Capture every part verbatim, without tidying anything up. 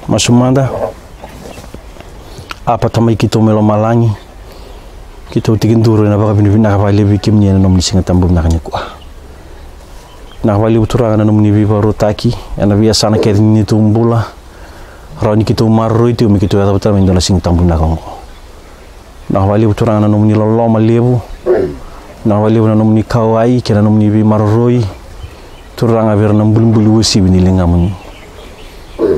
Masu mada. Apa, Tamai keitou mai lomalagi, keitou tekiduru ena vakavinavinaka vakalevu vei kemuni ena nomuni Siga Tabu vinaka nikua. Vinaka vakalevu Turaga na nomuni veivakarautaki ena veiyasana kece ni neitou bula. Rawa ni keitou maroroi tiko me keitou yacova tale mai e dua na Siga Tabu vinaka oqo. Vinaka vakalevu Turaga na nomuni loloma levu. Vinaka vakalevu na nomuni kauwai kei na nomuni veimaroroi, Turaga, vei ira na bulibuli uasivi ni ligamuni.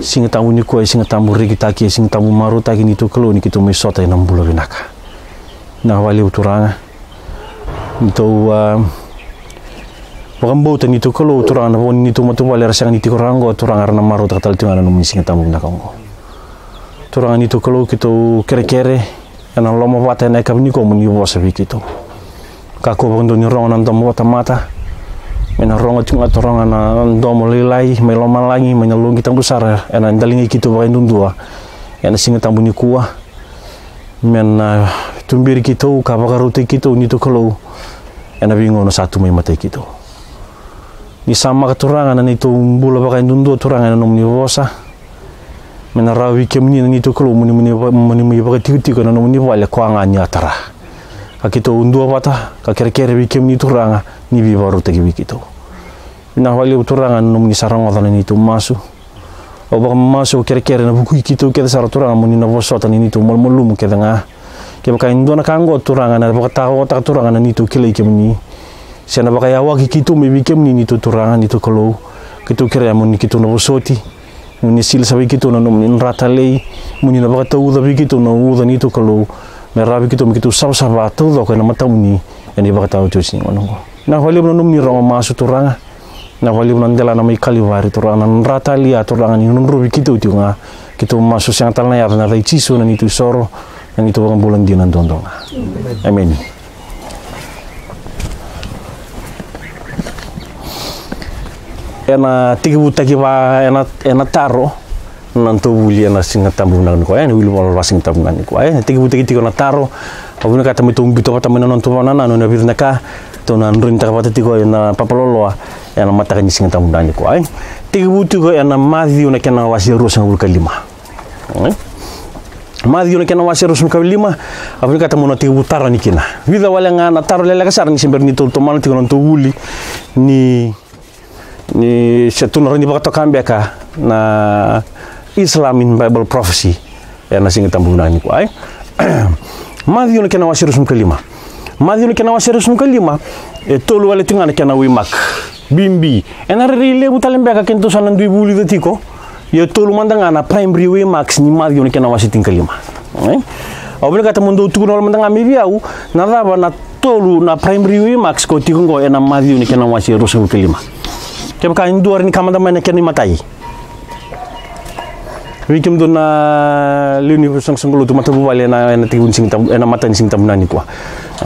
Siga Tabu nikua e Siga Tabu rekitaki, e Siga Tabu marautaki neitou Kalou ni keitou mai sota ena bula vinaka. Vinaka vakalevu Turaga. Neitou, a, vakabauta neitou Kalou Turaga na vo ni neitou matavuvale era sega ni tiko rawa oqo, Turaga, era na marautaka tale tiko ga na nomuni Siga Tabu vinaka oqo. Turaga neitou Kalou, keitou kerekere ena lomavata ena yakavi nikua mo ni vosa vei keitou. Kakua vakadua ni rogo na domo vakatamata, me na rogo tiko ga Turaga na domo lailai mai lomalagi, mai na loqi tabu sara, ena daligai keitou vakayadudua ena Siga Tabu nikua. Me na tuberi keitou ka vakarautaki keitou neitou Kalou ena veigauna sa tu mai matai keitou. Ni samaka Turaga na neitou bula vakayadudua Turaga ena nomuni vosa. Me na rawa vei kemuni na neitou Kalou mo ni, mo ni, mo ni mai vakatikotiko ena nomuni vale koya ga ni a tara. Ka keitou duavata ka kerekere vei kemuni Turaga ni veivakarautaki vei keitou. Vinaka vakalevu Turaga na nomuni sa rogoca na neitou masu. Au vakamasu, au kerekere na vukui keitou kece sara Turaga mo ni na vosota na neitou malumalumu kece ga. Kevaka e dua na ka oqo Turaga na vakataotaka Turaga na neitou kilai kemuni, se na vakayawaki keitou mai vei kemuni neitou Turaga, neitou Kalou, keitou kerea mo ni keitou na vosoti, mo ni sili sara vei keitou na nomuni dra talei, mo ni na vakatauca vei keitou na uca neitou Kalou, me rawa vei keitou me keitou savasava taucoko ena matamuni ena ivakataotioti ni gauna oqo. Vinaka vakalevu na nomuni rogo masu Turaga. Vinaka vakalevu na delana mai Kalivari Turaga, na dra talei ya Turaga ni nodrovi keitou tiko ga. Keitou masu sega tale na yaca, ena yaca i Jisu na neitou isoro, na neitou vakabula dina duadua ga. Emeni. Ena tekivutaki va ena, ena taro na nodatou vuli ena Siga Tabu vinaka nikua, ena wili valavala Siga Tabu vinaka nikua. E, tekivutaki tiko na taro. Au vinakata me tou biuta vata mai na nodatou vakanananu ena vica na ka tou na droinitaka vata tiko ena papaloloa ena mataka ni Siga Tabu vinaka nikua. E, tekivu tiko ena Maciu na kena wase ruasagavulu ka lima. E? Maciu na kena wase ruasagavulu ka lima, au vinakata mo na tekivu taro yani kina. Vica wale ga na taro leleka sara ni se bera ni tou tomana tiko na nodatou vuli ni ni se tu na rawa ni vakatoka beka na Islam in Bible prophecy ena Siga Tabu vinaka nikua, e? Maciu na kena wase ruasagavulu ka lima. Maciu na kena wase ruasagavulu ka lima, e tolu wale tiko ga na kena waymark bibi. Ena rairai levu tale beka kedatou sa na dui vulica tiko. Ia e tolu mada ga na primary waymarks ni Maciu na kena wase tinikalima. E? Au vinakata mo dou tukuna wale mada ga mai vei au na cava na tolu na primary waymarks ko tiko oqo ena Maciu na kena wase ruasagavulu ka lima. Kevaka e dua rawa ni kaya mada mai na kena imatai. Vei kemudou na lewe ni soqosoqo lotu, matavuvale ena, ena tekivu ni Siga Tabu, ena mataka ni Siga Tabu vinaka nikua.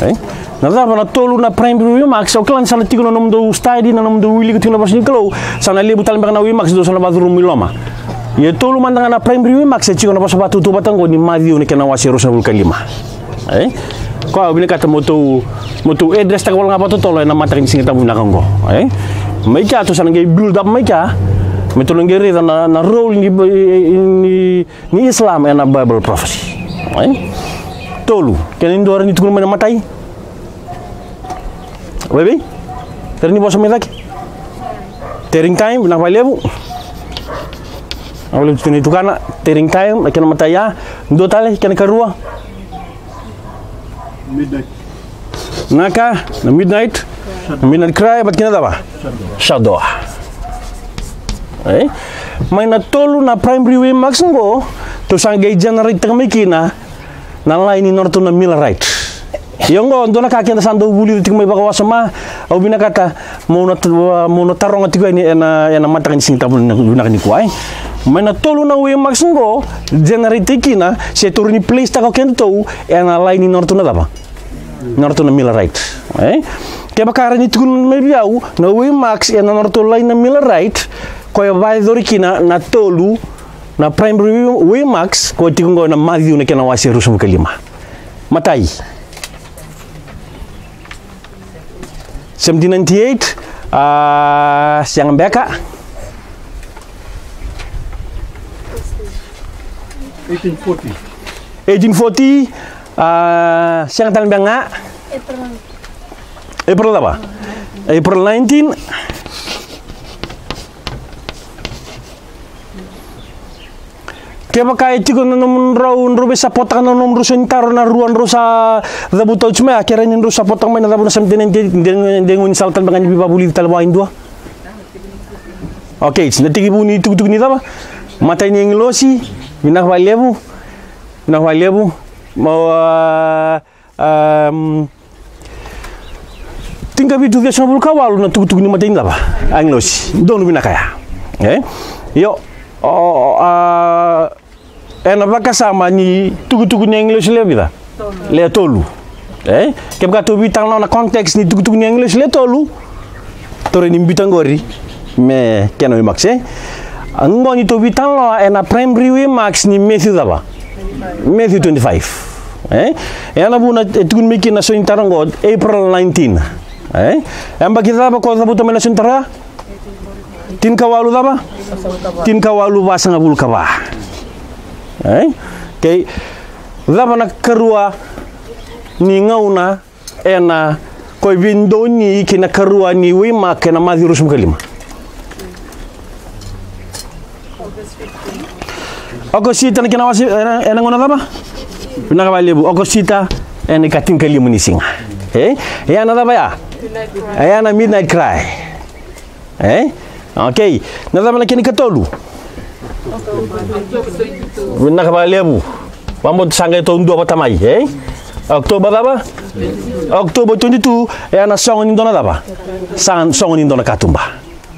E? Na cava na tolu na primary waymarks, au kila ni sa na tiko na nomudou study, na nomudou wilika tiko na vosa ni Kalou, sa na levu tale beka na waymarks dou sa na vakacuruma i loma. Ia e tolu mada ga na primary waymarks e tiko na vosa vakatautauvata oqo ni Maciu na kena wase ruasagavulu ka lima. E? Koya au vinakata mo tou, mo tou address taka wale ga vakatotolo ena mataka ni Siga Tabu vinaka oqo. E? Mai kea tou sa na qai build up mai kea, me tou na qai raica na, na role ni, ni ni Islam ena Bible prophecy. E? Tolu. Kena e dua rawa ni tukuna mai na imatai. Vei vei? Rawa ni vosa mai cake. Tearing time, vinaka vakalevu. Vinaka vakalevu tiko na itukana. Tearing time, na kena imatai ya. Dua tale, kena ikarua. Midnight. Na ka, na midnight, na midnight cry, vata kina cava? Shadow. E? Mai na tolu na primary waymarks qo, tou sa qai generate taka mai kina na line ni nodratou na Millerite. Ia qo, dua na ka keda sa dau vulica tiko mai vakawasoma, au vinakata mo na, mo na taroga tiko yani ena, ena mataka ni Siga Tabu vinaka nikua, e? Mai na tolu na waymarks qo, generate kina, se tou rawa ni place taka o kedatou ena line ni nodratou na cava? Na nodratou na Millerite. E? Kevaka rawa ni tukuna mai vei au na waymarks ena nodratou line na Millerite, koya vakayacori kina na tolu na primary waymarks, koya tiko qo ena Maciu na kena wase ruasagavulu ka lima. Matai. Seventeen ninety-eight, a, sega beka. Eighteen forty. Eighteen forty, a, sega tale beka ga. April cava? April nineteen. Kevaka e tiko na nomudrau, drau veisapotaka na nomudrau sau ni taro na rua drau sa cavuta oti mai ya, ke rawa ni drau sapotaka mai na cavu na Psalm ten ninety-eight, de, de gaunisala tale beka ga ni veivakavulici tale vua e dua. Okay, na tekivu ni tukutuku ni cava? Matai ni agilosi. Vinaka vakalevu. Vinaka vakalevu. Mo, a, Am, tinikavitu ciwasagavulu ka walu na tukutuku ni matai ni cava? Agilosi. Donu vinaka ya. E? Io, o, o, a, ena vakasama ni tukutuku ni agilosi lewe vica? Le tolu. E? Kevaka tou veitalanoa na context ni tukutuku ni agilosi le tolu, tou rawa ni biuta qori me kena Waymarks, e? Oqo ni tou veitalanoa ena primary Waymarks ni Matthew cava? Matthew twenty-five. E? E ya na vuna e tukuni mai kina na sau ni taro oqo, April nineteen. E? E yabaki cava ko cavuta mai na sau ni taro ya? Tinikawalu cava? Tinikawalu vasagavulu ka va. E? Okay. Cava na karua ni gauna ena, ko e veidonui kei na karua ni Waymark ena Maciu ruasagavulu ka lima? Okosita na kena wase, ena, ena gauna cava? Vinaka vakalevu. Okosita ena ikatinikalima ni siga. E? E ya na cava ya? E ya na midnight cry. E? Okay. Na cava na kena ikatolu? Vinaka vakalevu. Vakabauta sa qai tou dua vata mai, e? October cava? October twenty-two, e ya na sogo ni dua na cava? Sa sogo ni dua na katuba.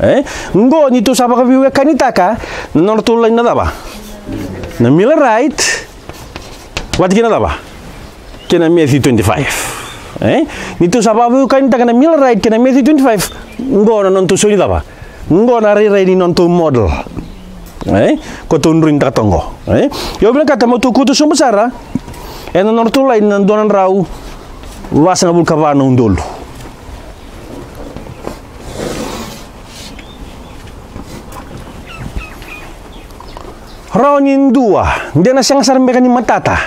E? Oqo ni tou sa vakaveiwekanitaka na nodratou laini na cava? Na Millerite. Vata kei na cava? Kei na Matthew twenty-five. E? Ni tou sa vakaveiwekanitaka na Millerite kei na Matthew twenty-five, oqo na nodratou sau ni cava? Oqo na rairai ni nodratou model. E? Ko tou droinitaka toka oqo. E? Io, vinakata mo tou kauta sobu sara ena nodratou laini na dua na drau vasagavulu ka va na udolu. Rawa ni dua, de na sega sara beka ni matata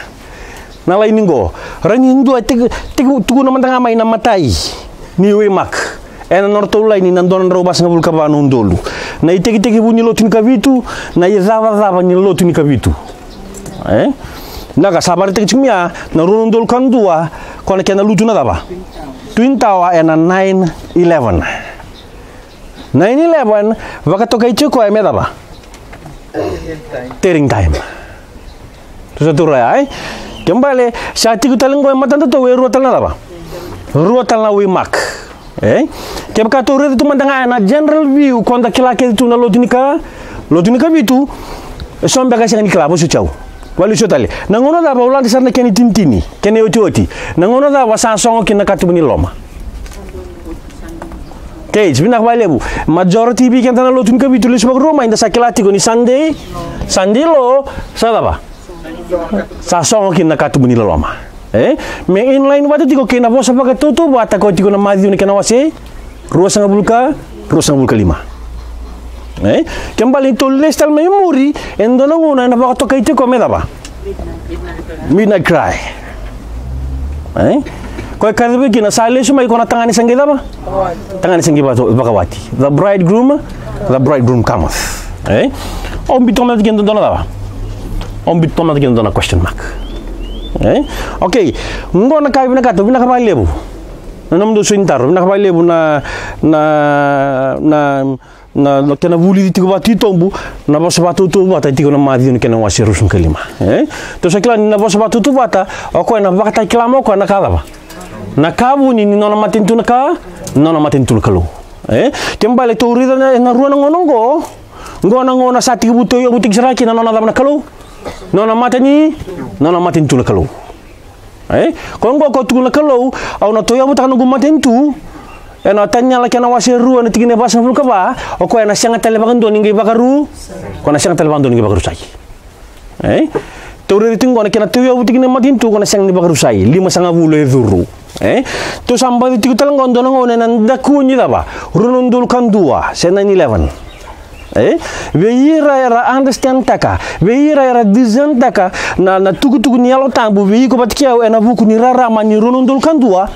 na laini qo. Rawa ni dua, tiki, tiki, tukuna mada ga mai na matai ni Waymark ena nodratou laini na dua na drau vasagavulu ka va na udolu. Na itekitekivu ni lotu ni Kavitu, na icavacava ni lotu ni Kavitu. E? Na ka sa vakaraitaki tiko mai ya, na rua na udolu ka dua, ko na kena lutu na cava? Twin Tower ena nine eleven. Nine eleven, vakatokai tiko koya me cava? Tearing time. Tou sa taura ya, e? Kena ibalebale, sa tiko tale qo e matadatou e rua tale na cava? Rua tale na Waymark. E? Kevaka tou raica tu mada ga ena general view, ko da kila kece tu na lotu ni Ka, lotu ni Kavitu, e so beka e sega ni kila, vosoti au. Vakalesuya tale. Na gauna cava au lade sara na kena itinitini, kena iotioti? Na gauna cava sa sogo kina na katuba ni loloma? Okay, vinaka vakalevu. Majority vei keda na lotu ni Kavitu lesu vakarua mai, da sa kila tiko ni Sunday, Sunday law, sa cava? Sa sogo kina na katuba ni loloma. E? Me inline vata tiko kei na vosa vakatautauvata ko tiko na Maciu na kena wase ruasagavulu ka, ruasagavulu ka lima. E? Kena ibalebale ni tou lesu tale mai muri, e dua na gauna ena vakatokai tiko me cava? Midnight cry. E? Ko e kaya vei kina sa lesu mai ko na tagane sa qai cava? Tagane sa qai vaka-, vakawati. The bridegroom, the bridegroom cometh. E? Au biuta mada kina dua na cava? Au biuta mada kina dua na question mark. E? Okay. Qo na ka vinakata, vinaka vakalevu na nomudou sau ni taro, vinaka vakalevu na, na, na, na, na kena vulici tiko vakatitobu na vosa vakatautauvata e tiko na Maciu na kena wase ruasagavulu ka lima. E? Tou sa kila ni na vosa vakatautauvata, o koya na vakatakila mai o koya na ka cava? Na ka vuni ni nona matanitu na ka, nona matanitu na Kalou. E? Kena ibalebale tou raica na, na rua na gauna qo, qo na gauna sa tekivu tauyavutaki sara kina na nona cava na Kalou? Nona matani, nona matanitu na Kalou. E? Ko qo ko tukuna na Kalou, au na tauyavutaka noqu matanitu, ena Taniela kena wase rua na tikina e vasagavulu ka va, o koya ena sega tale vakadua ni qai vakaru, ko na sega tale vakadua ni qai vakarusai. E? Tou raica tiko qo na kena tauyavutaki na matanitu, ko na sega ni vakarusai, limasagavulu e curu. E? Tou sa baci tiko tale qo dua na gauna ena daku ni cava? Rua na udolu ka dua, se nine eleven. E? Vei ira era understand taka, vei ira era discern taka na, na tukutuku ni Yalo Tabu vei iko vata kei au ena vuku ni rarama ni rua na udolu ka dua.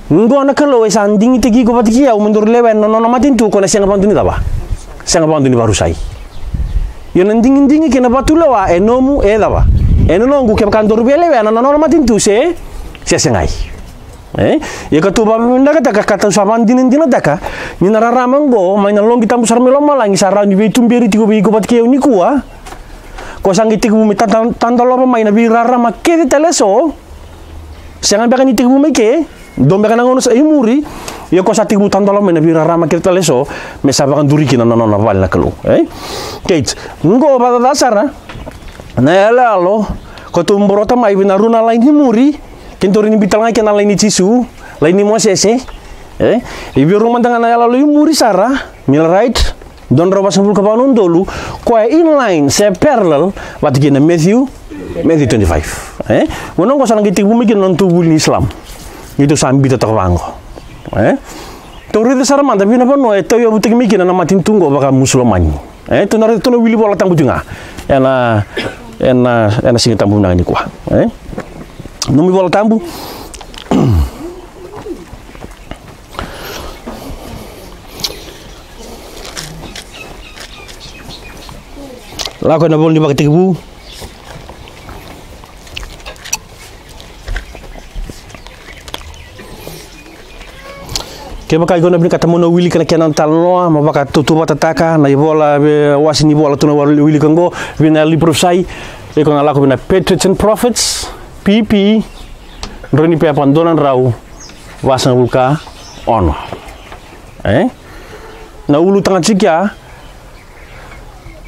Dua na Kalou e sa digitaki iko vata kei au me daru lewena na nona matanitu, ko na sega vakadua ni cava? Sega vakadua ni vakarusai. Ia na digidigi kei na vakatulewa e nomu, e cava? E na noqu, kevaka daru via lewena na nona matanitu se, se segai. E? Ia ka tou vakavinavinakataka ka tou sa vakadinadinataka ni na rarama oqo mai na loqi tabu sara mai lomalagi sa rawa ni veituberi tiko vei iko vata kei au nikua. Ko sa qai tekivu me ta-, ta-, tadolova mai na veirarama kece tale eso. Sega beka ni tekivu mai ke, dua beka na gauna sa i muri. Ia ko sa tekivu tadolova mai na veirarama kece tale eso me sa vakaduri kina na nona vale na Kalou. E? Kei oqo vakacaca sara na yaloyalo ko tou borota mai vei na rua na laini i muri. Keitou rawa ni biuta tale ga kina na laini i Jisu, laini i Mosese. E? E via rua mada ga na yaloyalo i muri sara, Millwright, dua na drau vasagavulu ka va na udolu, koya in line se parallel vata kei na Matthew, Matthew twenty-five. E? Vanua oqo sa na qai tekivu mai kina na nodatou vuli ni Islam. Ni tou sa biuta toka vaqo. E? Tou raica sara mada vei na vanua e tauyavutaki mai kina na matanitu oqo vakaMusulomani. E, tou na raica, tou na wili Vola Tabu tiko ga ena, ena, ena Siga Tabu vinaka nikua. E? Nomu iVola Tabu. Lako ena ivola ni Vakatekivu. Kevaka iko na vinakata mo na wilika na kena italanoa, mo vakatautauvatataka na ivola, e, wase ni vola tou na wilika oqo, vei na Yalo ni Parofisai, iko na lako vei na Patriarchs and Prophets, P P, drau ni pepa dua na drau vasagavulu ka ono. E? Na ulutaga tiko ya,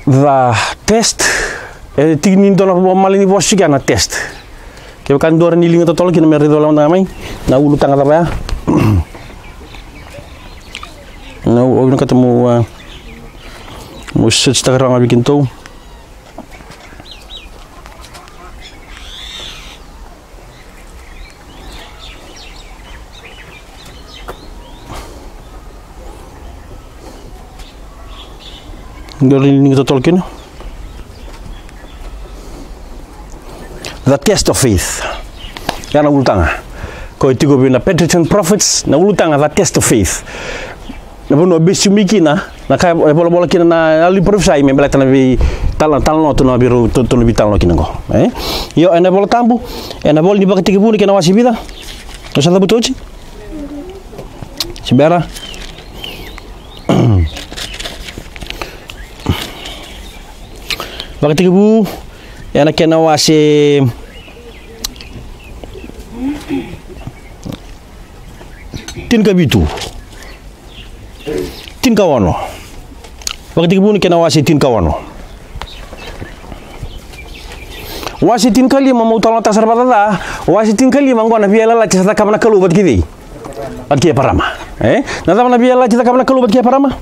The test. E tiki ni dua na vo-, mala ni vosa tiko ya na test. Kevaka dua rawa ni liga totolo kina me raica wale mada ga mai na ulutaga cava ya. Na u-, au vinakata mo, a, mo search taka rawa ga vei keitou. Dua ni liga totolo kina. The test of faith. Ya na ulutaga. Ko e tiko vei na Patriarchs and Prophets, na ulutaga the test of faith. Na vanua e base mai kina na ka e volavola kina na Yalo ni Parofisai me baleta na veitalanoa, talanoa tou na veitalanoa kina oqo. E? Io, ena iVola Tabu, ena ivola ni Vakatekivu, na kena wase vica? O sa cavuta oti? Se bera. Vakatekivu, ena kena wase tinikavitu. Tinikaono. Vakatekivu na kena wase tinikaono. Wase tinikalima, meu talanoataka sara vakacaca. Wase tinikalima, oqo na veiyalayalati sa cakava na Kalou vata kei cei? Vata kei Eparama. E? Na cava na veiyalayalati sa cakava na Kalou vata kei Eparama?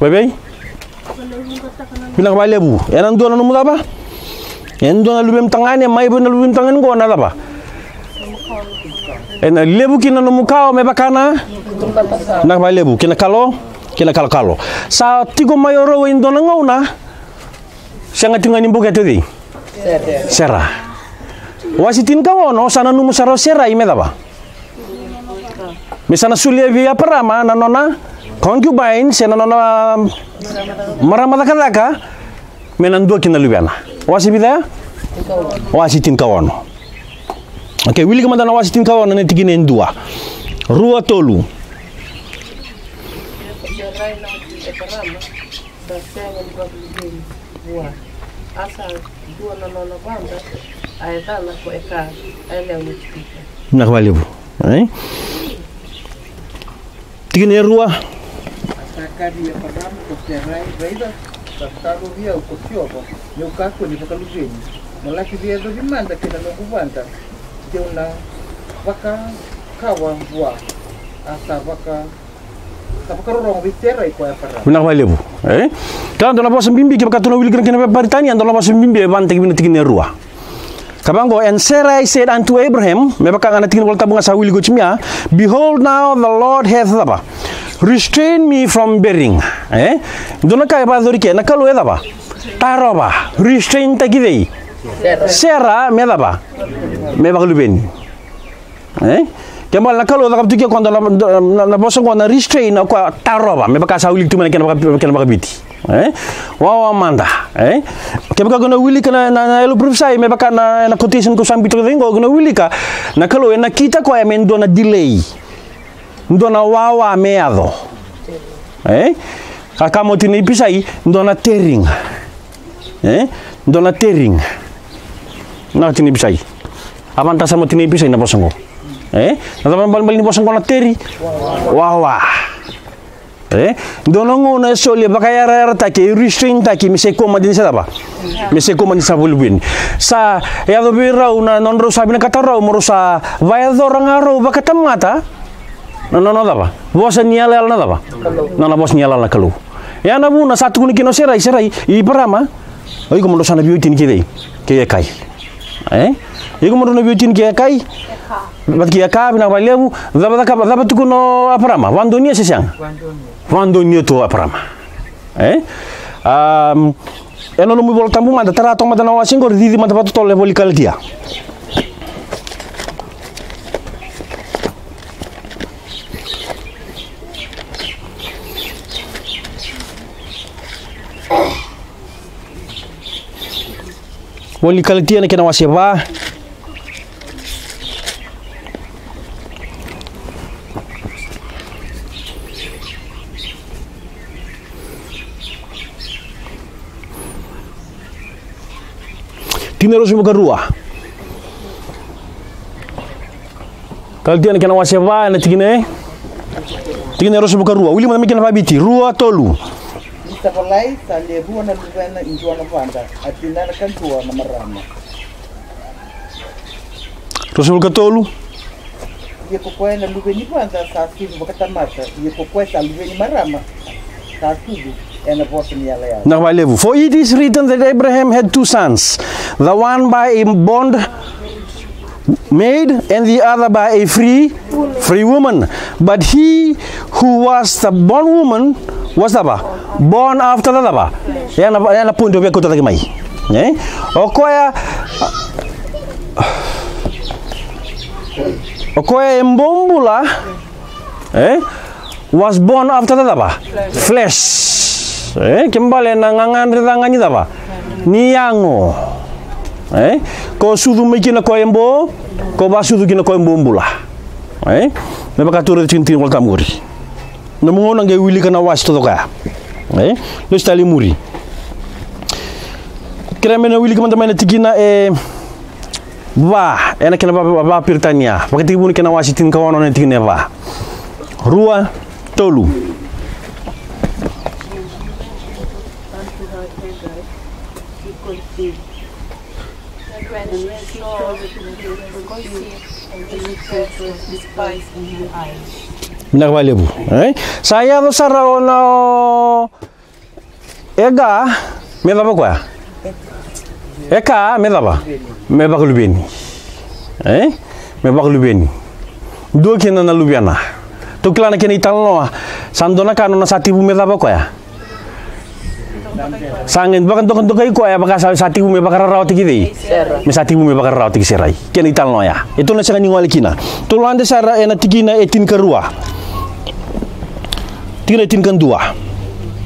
Vaivei? Vinaka vakalevu. Ena dua na nomu cava? Ena dua na luvemu tagane, mai vei na luvemu tagane oqo na cava? Ena levu kina na nomu kawa me vaka na? Vinaka vakalevu. Kei na kalo? Kei na kalokalo. Sa tiko mai o rau e dua na gauna. Sega tiko ga ni bukete o cei? Sera. Wase tinikaono, sa nanuma sara o Serai me cava? Me sa na solia vei Eparama na nona concubine, se na nona marama cakacaka, me na dua kina na luvena. Wase vica ya? Wase tinikaono. Okay, wilika mada na wase tinikaono na tikina e dua. Rua, tolu. Sa sega ni vakaluveni vua, a sa dua na nona vada, a yacana ko Eka, a yalewa ni Ijipita. Vinaka vakalevu. E? Tikina e rua. A sa kaci Eparama ko Serai, raica, sa tarovi au ko Jiova, meu kakua ni vakaluveni, mo laki veiyacovi mada kei na noqu vada, deu na vakakawa vua. A sa vaka Sa vakarorogo vei Serai ko Eparama. Vinaka vakalevu. E? Ka dua na vosa bibi, kevaka tou na wilika na kena vakaperitania, dua na vosa bibi e vanataki vei na tikina e rua. Ka vaqo, and Sarai said unto Abraham, me vaka ga na tikina Vola Tabu ga sa wilika oti mai ya, behold, now the Lord hath cava? Restrain me from bearing. E? Dua na ka e vakayacori ke, na Kalou e cava? Tarova. Restrain taki cei? Sera me cava? Me vakaluveni. E? Kena ibalebale na Kalou e cakava tu ke koya na, na, na vosa qo na restrain, o koya tarova, me vaka sa wiliki tu mai na kena vaka, kena vakaviti. E? Wawa mada. E? Kevaka ko na wilika na, na, na yellow prophesy, me vaka na, na quotation ko sa biuta tiko qo, ko na wilika, na Kalou e nakita koya me dua na delay. Dua na wawa me yaco. E? Ka kaya mai o Tina Ipisai, dua na tearing. E? Dua na tearing. Na Tina Ipisai. A vanatasa mai o Tina Ipisai na vosa qo. E? Na cava na balebale ni vosa qo na tear? Wawa. E? Dua na gauna e soli, e vakayarayarataki, e restrain taki, me se kua mada ni sa cava? Me se kua mada ni sa vakaluveni. Sa yaco vei rau na nodrau sa vinakata rau mo rau sa vakayacora ga rau vakatamata na nona cava? Vosa ni yalayala na cava? Na nona vosa ni yalayala na Kalou. Ya na vuna sa tukuna kina o Serai, Serai, Iparama. O iko mo drau sa na veiwatini kei cei? Kei Ekai. E? Iko mo drau na veiwatini kei Ekai. Vata kei Eka, vinaka vakalevu. Cava, cava, cava tukuna o Aparama? Vakadonuya se sega? Vakadonuya tu o Aparama. E? Am, ena nomu iVola Tabu mada, tara toka mada na wase qori, cici mada vakatotolo e vola i Kalatia. Vola i Kalatia na kena wase va. Tikina e ruasagavulu ka rua. Kalatia na kena wase va, ena tikina e, tikina e ruasagavulu ka rua. Wilika mada mai kina vakaviti. Rua, tolu. Ni sa volai, sa le rua na luvena i dua na vada, a tinana kadua na marama. Ruasagavulu ka tolu. Ia ko koya na luve ni vada sa sucu vakatamata, ia ko koya sa luve ni marama sa sucu ena vosa ni yalayala. Vinaka vakalevu. For it is written that Abraham had two sons, the one by a bond maid and the other by a free, free woman. But he who was the bond woman was the cava? Born after the cava? Ya na, ya na point au via kauta cake mai. E? O koya, o koya e bobula, e? Was born after the cava? Flesh. E? Kena ibalebale na gagadre ca ga ni cava? Ni yago. E? Ko sucu mai kina koya e bo, ko vasucu kina koya e bobula. E? Me vaka tu raica tiko na iVola Tabu qori. Na nomu gauna qai wilika na wase taucoko ya. E? Lesu tale i muri. Kerea me na wilika mada mai na tikina e va, ena kena va, va, vakaperitania. Vakatekivu na kena wase tinikaono, na tikina e va. Rua, tolu. Vinaka vakalevu. E? Sa yaco sara o na o Eka me cava koya? Eka me cava? Me vakaluveni. E? Me vakaluveni. Dua kina na luvena. Tou kila na kena italanoa. Sa dua na ka nona sa tekivu me cava koya? Sa qai vakadokadokai koya vaka sa, sa tekivu me vakararawataki cei? Sera. Me sa tekivu me vakararawataki Serai. Kena italanoa ya. E tou na sega ni gole kina. Tou lade sara ena tikina e tinikarua. Tikina e tinikadua.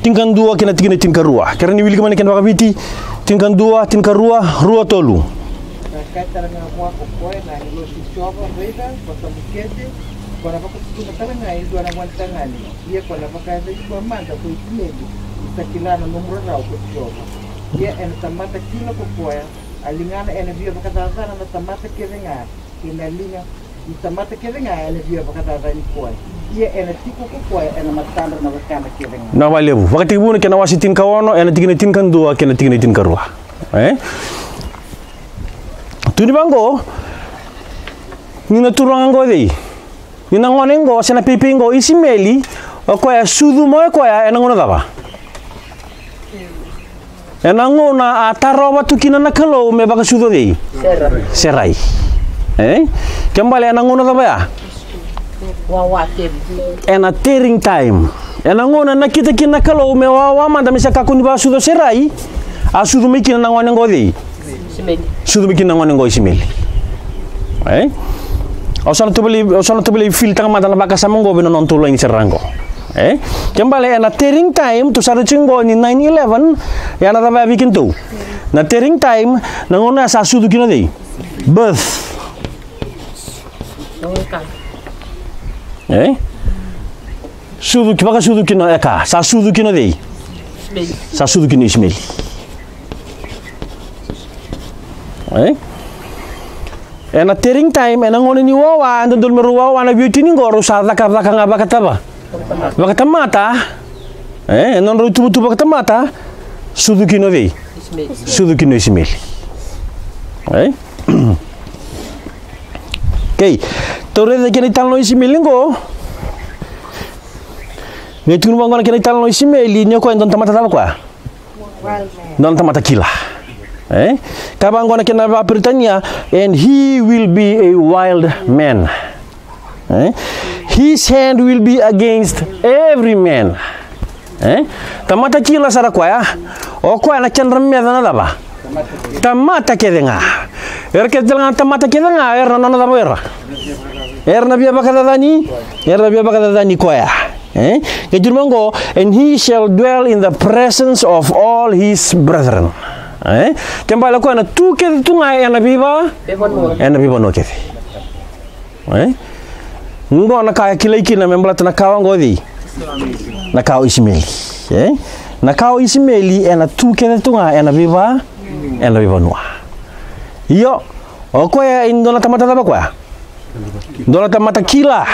Tinikadua kei na tikina e tinikarua. Kerea ni wilika mai na kena vakaviti. Tinikadua, tinikarua, rua, tolu. Sa kaya tale ga vua ko koya na agilosi i Jiova, raica, ko sa bukete, ko na vakatikina tale ga e dua na gonetagane. Ia ko na vakayacani koya mada ko Isimeli, ni sa kila na nomu rarawa ko Jiova. Ia ena tamata kila ko koya, a ligana ena via vakacacana na tamata kece ga, kei na liga ni tamata kece ga ena via vakacacani koya. Ia ena tiko ko koya ena matadra na wekana kece ga. Vinaka vakalevu. Vakatekivu na kena wase tinikaono, ena tikina e tinikadua kei na tikina e tinikarua. E? Tukuni vaqo, ni na turaga qo cei? Ni na gone qo, se na peipei qo, Isimeli, o koya sucu mai o koya ena gauna cava? Ena gauna a tarova tu kina na Kalou me vakasucu o cei? Serai. Serai. E? Kena ibalebale ena gauna cava ya? Wawa teri. Ena tearing time. Ena gauna e nakita kina na Kalou me wawa mada me sa kakua ni vakasucu o Serai, a sucu mai kina na gone qo o cei? Isimeli. Sucu mai kina na gone qo o Isimeli. E? Au sa na tavali, au sa na tavali filitaka mada na vakasama qo vei na nodatou laini sara qo. E? Ke bale ena tearing time, tou sa raica tiko qo ni nine eleven, ya na cava ya vei kedatou? Na tearing time, na gauna ya sa sucu kina o cei? Birth. E? Sucu ki, vakasucu kina o Eka, sa sucu kina o cei? Isimeli. Sa sucu kina o Isimeli. E? Ena tearing time, ena gauna ni wawa, e dodonu me rau wawa na veiwatini qo, rau sa cakacaka ga vakatava. Vakatamata, e, e nodrau ituvatuva vakatamata, sucu kina o cei? Isimeli. Sucu kina o Isimeli. E? Okei, tou raica kina italanoa o Isimeli qo. Qai tukuni vaqo na kena italanoa o Isimeli, ni o koya e dua na tamata cava o koya? Wild man. Dua na tamata kila. E? Ka vaqo na kena vakaperitania, and he will be a wild man. E? His hand will be against every man. E? Tamata kila sara koya. O koya na kedra meca na cava? Tamata kece ga. Era kece tale ga na tamata kece ga, era na nona cava era? Era na via vakacacani, era na via vakacacani koya. E? Qai tukuna vaqo, and he shall dwell in the presence of all his brethren. E? Ke bale o koya na tu kece tu ga ena veiva, ena veivanua kece. E? Qo na ka e kilai kina me baleta na kawa qo o cei? Na kawa o Isimeli. E? Na kawa o Isimeli ena tu kece tu ga ena veiva, ena veivanua. Io, o koya e dua na tamata cava o koya? Dua na tamata kila.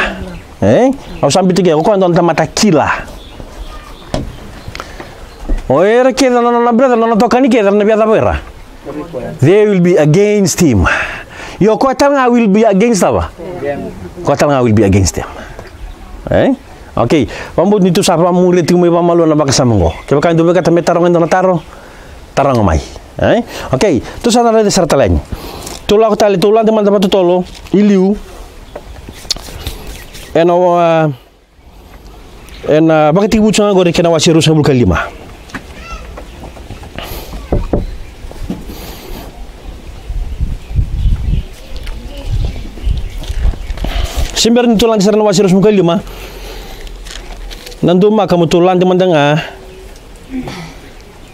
E? Au sa biuta ke, o koya dua na tamata kila. O ira kece na nona brother, na nona itokani kece, era na via cava o ira? They will be against him. Io, o koya tale ga will be against cava? O koya tale ga will be against them. E? Okei, vakabauta ni tou sa vakamuria tiko mai vakamalua na vakasama oqo. Kevaka e dua vei keda me taroga e dua na taro, taroga mai. E? Okei, tou sa na raica sara tale yani. Tou lako tale, tou lade mada vakatotolo i liu. Ena, a, ena Vakatekivu tiko ga qori kei na wase ruasagavulu ka lima. Se bera ni tou lade sara na wase ruasagavulu ka lima, na domaka mo tou lade mada ga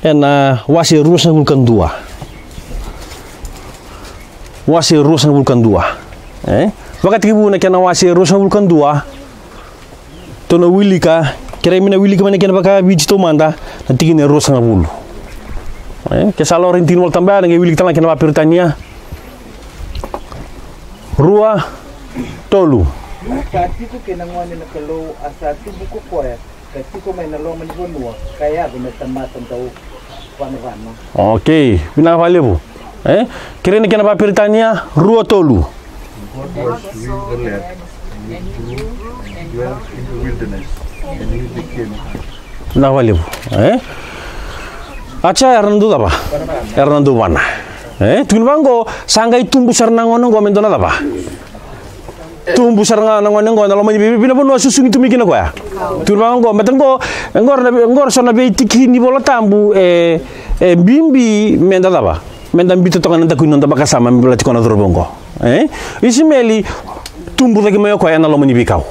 ena wase ruasagavulu ka dua. Wase ruasagavulu ka dua. E? Vakatekivu na kena wase ruasagavulu ka dua. Tou na wilika, kerea me na wilika mai na kena vakaviti taumada, na tikina e ruasagavulu. E? Ke sa lako ira na tikina iVolatabu ya, na qai wilika tale na kena vakaperitania. Rua, tolu. A sa tiko kei na gone na Kalou, a sa tubu ko koya, ka tiko mai na loma ni vanua, ka yaco me tamata dau vanavana. Okei, vinaka vakalevu. E? Kerei na kena vakaperitania, rua tolu. God was with the lad, and he grew and dwelt in the wilderness, and he became. Vinaka vakalevu. E? A cha era na dau cava? Era na dau vana. E? Tukuni vaqo, sa qai tubu sara na gone oqo me dua na cava? Tubu sara ga na gone oqo ena loma ni vei, vei na vanua susugi tu mai kina o koya. Tukuni vaqo, baleta oqo, oqo era na, oqo era so na veitiki ni iVolatabu e, e bibi meda cava? Meda biuta toka ena daku ni noda vakasama me baleti koya na cauravou oqo. E? Isimeli, tubu cake mai o koya ena loma ni veikau.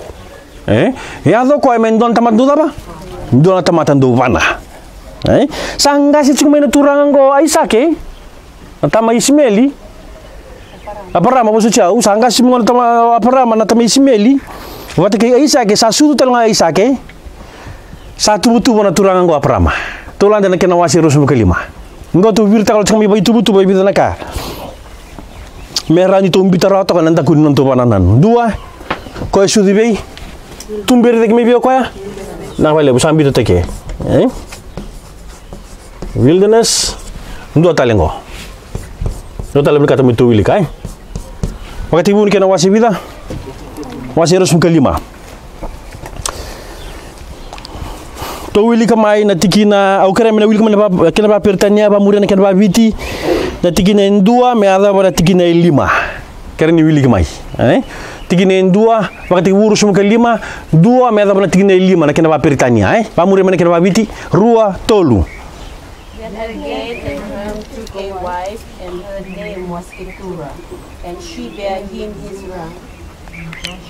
E? Yaco o koya me dua na tamata dau cava? Dua na tamata dau vana. E? Sa qase tiko mai na turaga oqo o Aisake. Na tama i Isimeli. Aparama, vosoti au, sa qase mai gona na tama o Aparama, na tama i Isimeli. Vata kei Aisake, sa sucu tale ga o Aisake. Sa tuvatuva na turaga oqo o Aparama. Tou lade na kena wase ruasagavulu ka lima. Oqo tou viritaka tiko mai vakaituvatuva e vica na ka me rawa ni tou biuta rawa toka ena daku ni nodatou vakanananu. Dua, koya e sucu i vei? Tuberi cake mai vei o koya? Vinaka vakalevu, sa biuta toka e. E? Wilderness. Dua tale oqo. Dua tale vinakata me tou wilika, e? Vakatekivu na kena wase vica? Wase ruasagavulu ka lima. Tou wilika mai na tikina, au kerea me na wilika mai na va-, kena vakaperitania, vakamuria na kena vakaviti. Na tikina e dua me yacova na tikina e lima. Kerea ni wilika mai, e? Tikina e dua, Vakatekivu ruasagavulu ka lima, dua me yacova na tikina e lima na kena vakaperitania, e? Vakamuria mai na kena vakaviti, rua, tolu. Then again Abraham took a wife, and her name was Keturah, and she bare him Hezron,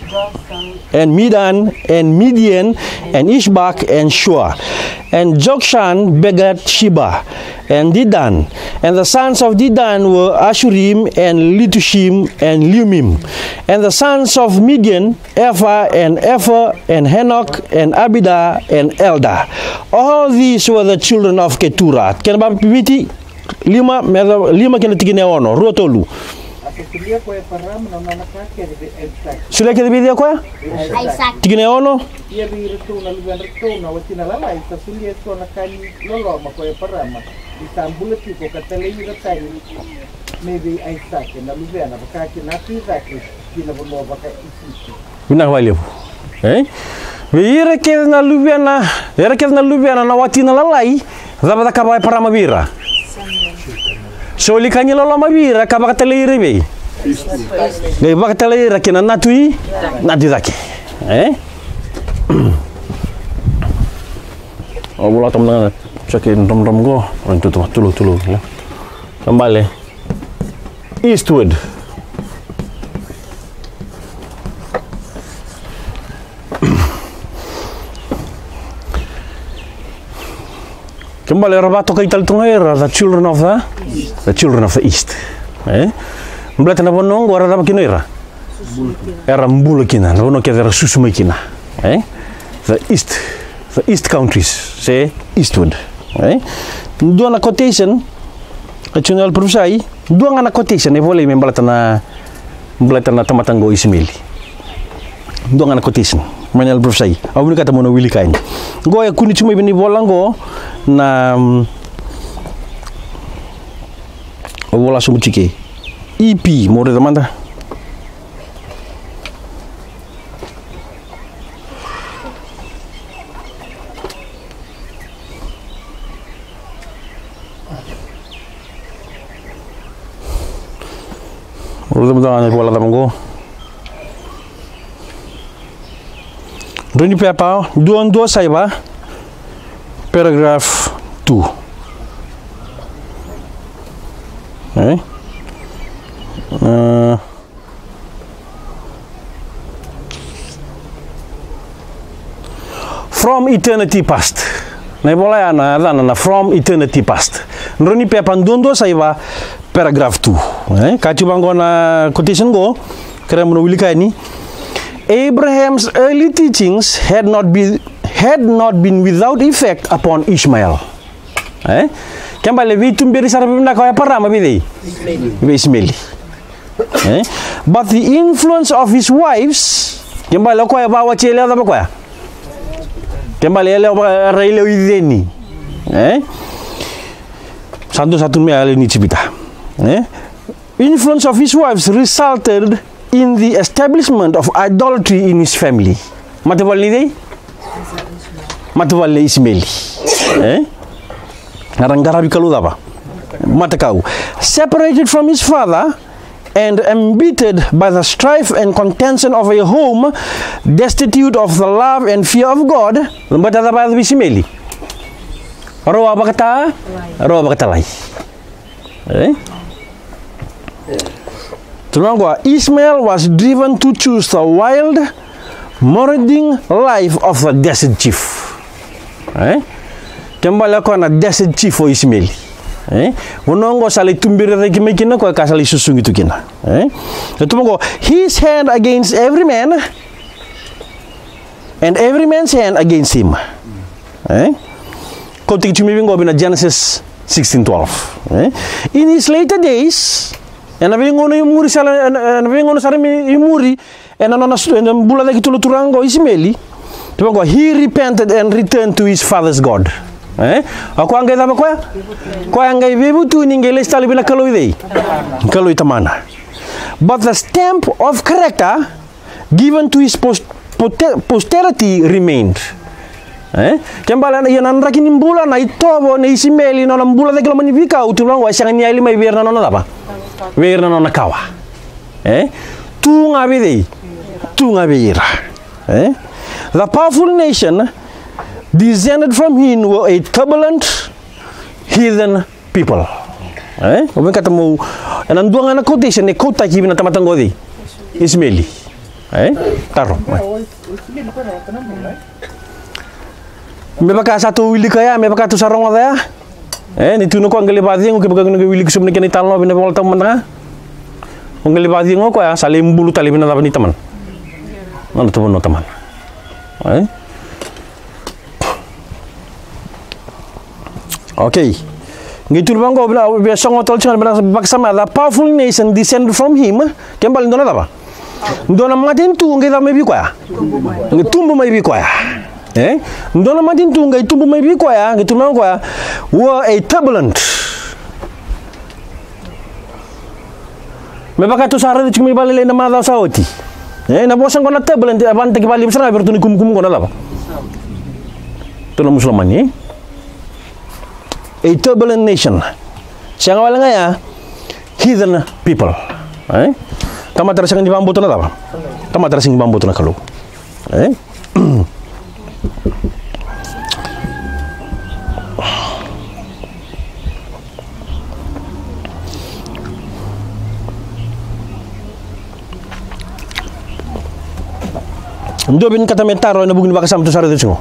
Jotham, and Medan, and Midian, and Ishbak, and Shua, and Jokshan begat Sheba, and Dedan. And the sons of Dedan were Ashurim, and Letushim, and Leumim. And the sons of Midian, Ephah, and Epher, and Henoch, and Abida, and Elda. All these were the children of Keturah. Kena vakaviti, lima, me yacova, lima kei na tikina e ono, rua, tolu. A sa solia ko Eparama na nona ka kece vei Aisake. Solia kece vei cei o koya? Aisake. Tikina e ono. Ia vei iratou na luvedratou na watina lalai sa solia e so na ka ni loloma ko Eparama, ni sa bula tiko, ka talai ira tani mai vei Aisake na luvena, vaka kina a tu i cake ki na vanua vaka-Isipeli. Vinaka vakalevu. E? Vei ira kece na luvena, era kece na luvena na watina lalai, cava cakava o Eparama vei ira? Soli ka ni loloma vei ira ka vakatalai ira i vei? Qai vakatalai ira ki na natu i, natu i cake. E? Au vola toka mada ga na check in drom drom qo. Oi, tu, tu, tulou, tulou, ya. Sa bale. Eastward. Kena ibalebale era vakatokai tale tu ga era the children of the, the children of the east. E? Baleta na vanua oqo era cava kina o ira? Era bula kina, na vanua kece era susu mai kina. E? The east, the east countries, se eastward. E? Dua na quotation, e tiko na Yalo Parofisai, dua ga na quotation e volai me baleta na, baleta na tamata qo o Isimeli. Dua ga na quotation mai na Yalo Parofisai. Au vinakata mo na wilika yani. Qo e kune tiko mai vei na ivola qo na, mm, au vola sobu tiko. E P, mo raica mada. Raica mada na ivola cava qo. Drau ni pepa dua dua saiva, paragraph two. E? E, From eternity past. Na ivola ya na yacana na From Eternity Past. Drau ni pepa dua dua saiva, paragraph two. E, ka tiko vaqo na quotation qo, kerea mo na wilika yani. Abraham's early teachings had not been, had not been without effect upon Ishmael. E? Kena ibalebale veituberi sara vinaka o Eparama vei cei? Vei Isimeli. E? But the influence of his wives, kena ibalebale o koya e vakawati yalewa cava o koya? Kena ibalebale yalewa vaka, era yalewa i ceni. E? Sa dua sa tu mai yalewa ni Ijipita. E? Influence of his wives resulted in the establishment of idolatry in his family. Matavuvale nei cei? Matavuvale nei Isimeli. E? Era qaravi kalou cava? Matakau. Separated from his father and embittered by the strife and contention of a home destitute of the love and fear of God. Baleta cava e yaco vei Isimeli? Rau a vakata, rau a vakatalai. E? Tukuna qo, Ishmael was driven to choose the wild, marauding life of the desert chief. E? Kena ibalebale o koya na desert chief o Isimeli. E? Vanua qo sa lai tuberi cake mai kina o koya ka sa lai susugi tu kina. E? E tukuna qo, his hand against every man, and every man's hand against him. E? Kauti tiko mai vei qo vei na Genesis sixteen twelve. E? In his later days, ena veigauna i muri sara, ena, ena veigauna sara mai i muri, ena nona, ena bula cake tu na turaga qo o Isimeli. Tukuna qo, he repented and returned to his father's God. E? O koya qai cava o koya? O koya qai veivutuni, qai lesu tale vei na Kalou i cei? Kalou i tamana. But the stamp of character given to his pos-, pote-, posterity remained. E? Kena ibalebale ia na draki ni bula, na itovo nei Isimeli, na nona bula cake loma ni veikau, tukuna qo e sega ni yali mai vei ira na nona cava? Vei ira na nona kawa. E? Tu ga vei cei? tu ga vei ira. E? The powerful nation descended from him were a turbulent heathen people. E? O vinakata mo, ena dua ga na quotation e quote-taki vei na tamata qo, Isimeli. E? Taro. Me vaka sa tou wilika ya, me vaka tou sa rogoca ya. E, ni tu na koya qai lai vakacegu, kevaka qai wiliki sobu na kena italanoa vei na Vola Tabu mada ga. O qai lai vakacegu o koya, sa lai bulu tale vei na cava ni tamana. Na nona tou vanua tamana. E? Okay. Qai tu na vaqo, via, via sogo tale tiko ga, via na vakasama, the powerful nation descended from him. Kena ibalebale dua na cava? Dua na matanitu qai cava mai vei koya? Qai tubu mai vei koya. E? Dua na matanitu qai tubu mai vei koya, qai tubu mai koya. Were a turbulent. Me vaka tou sa raica tiko mai valailai na macawa sa oti. E, na vosa qo na turbulent, e vakanitaki vakalevu sara ga vei iratou na ikumukumu qo na cava? Iratou na Musulamani, e? A turbulent nation. Sega wale ga ya, heathen people. E? Tamata era sega ni vakabauta na cava? Tamata era sega ni vakabauta na Kalou. E? Dua vinakata me taro ena vuku ni vakasama tou sa raica tiko qo.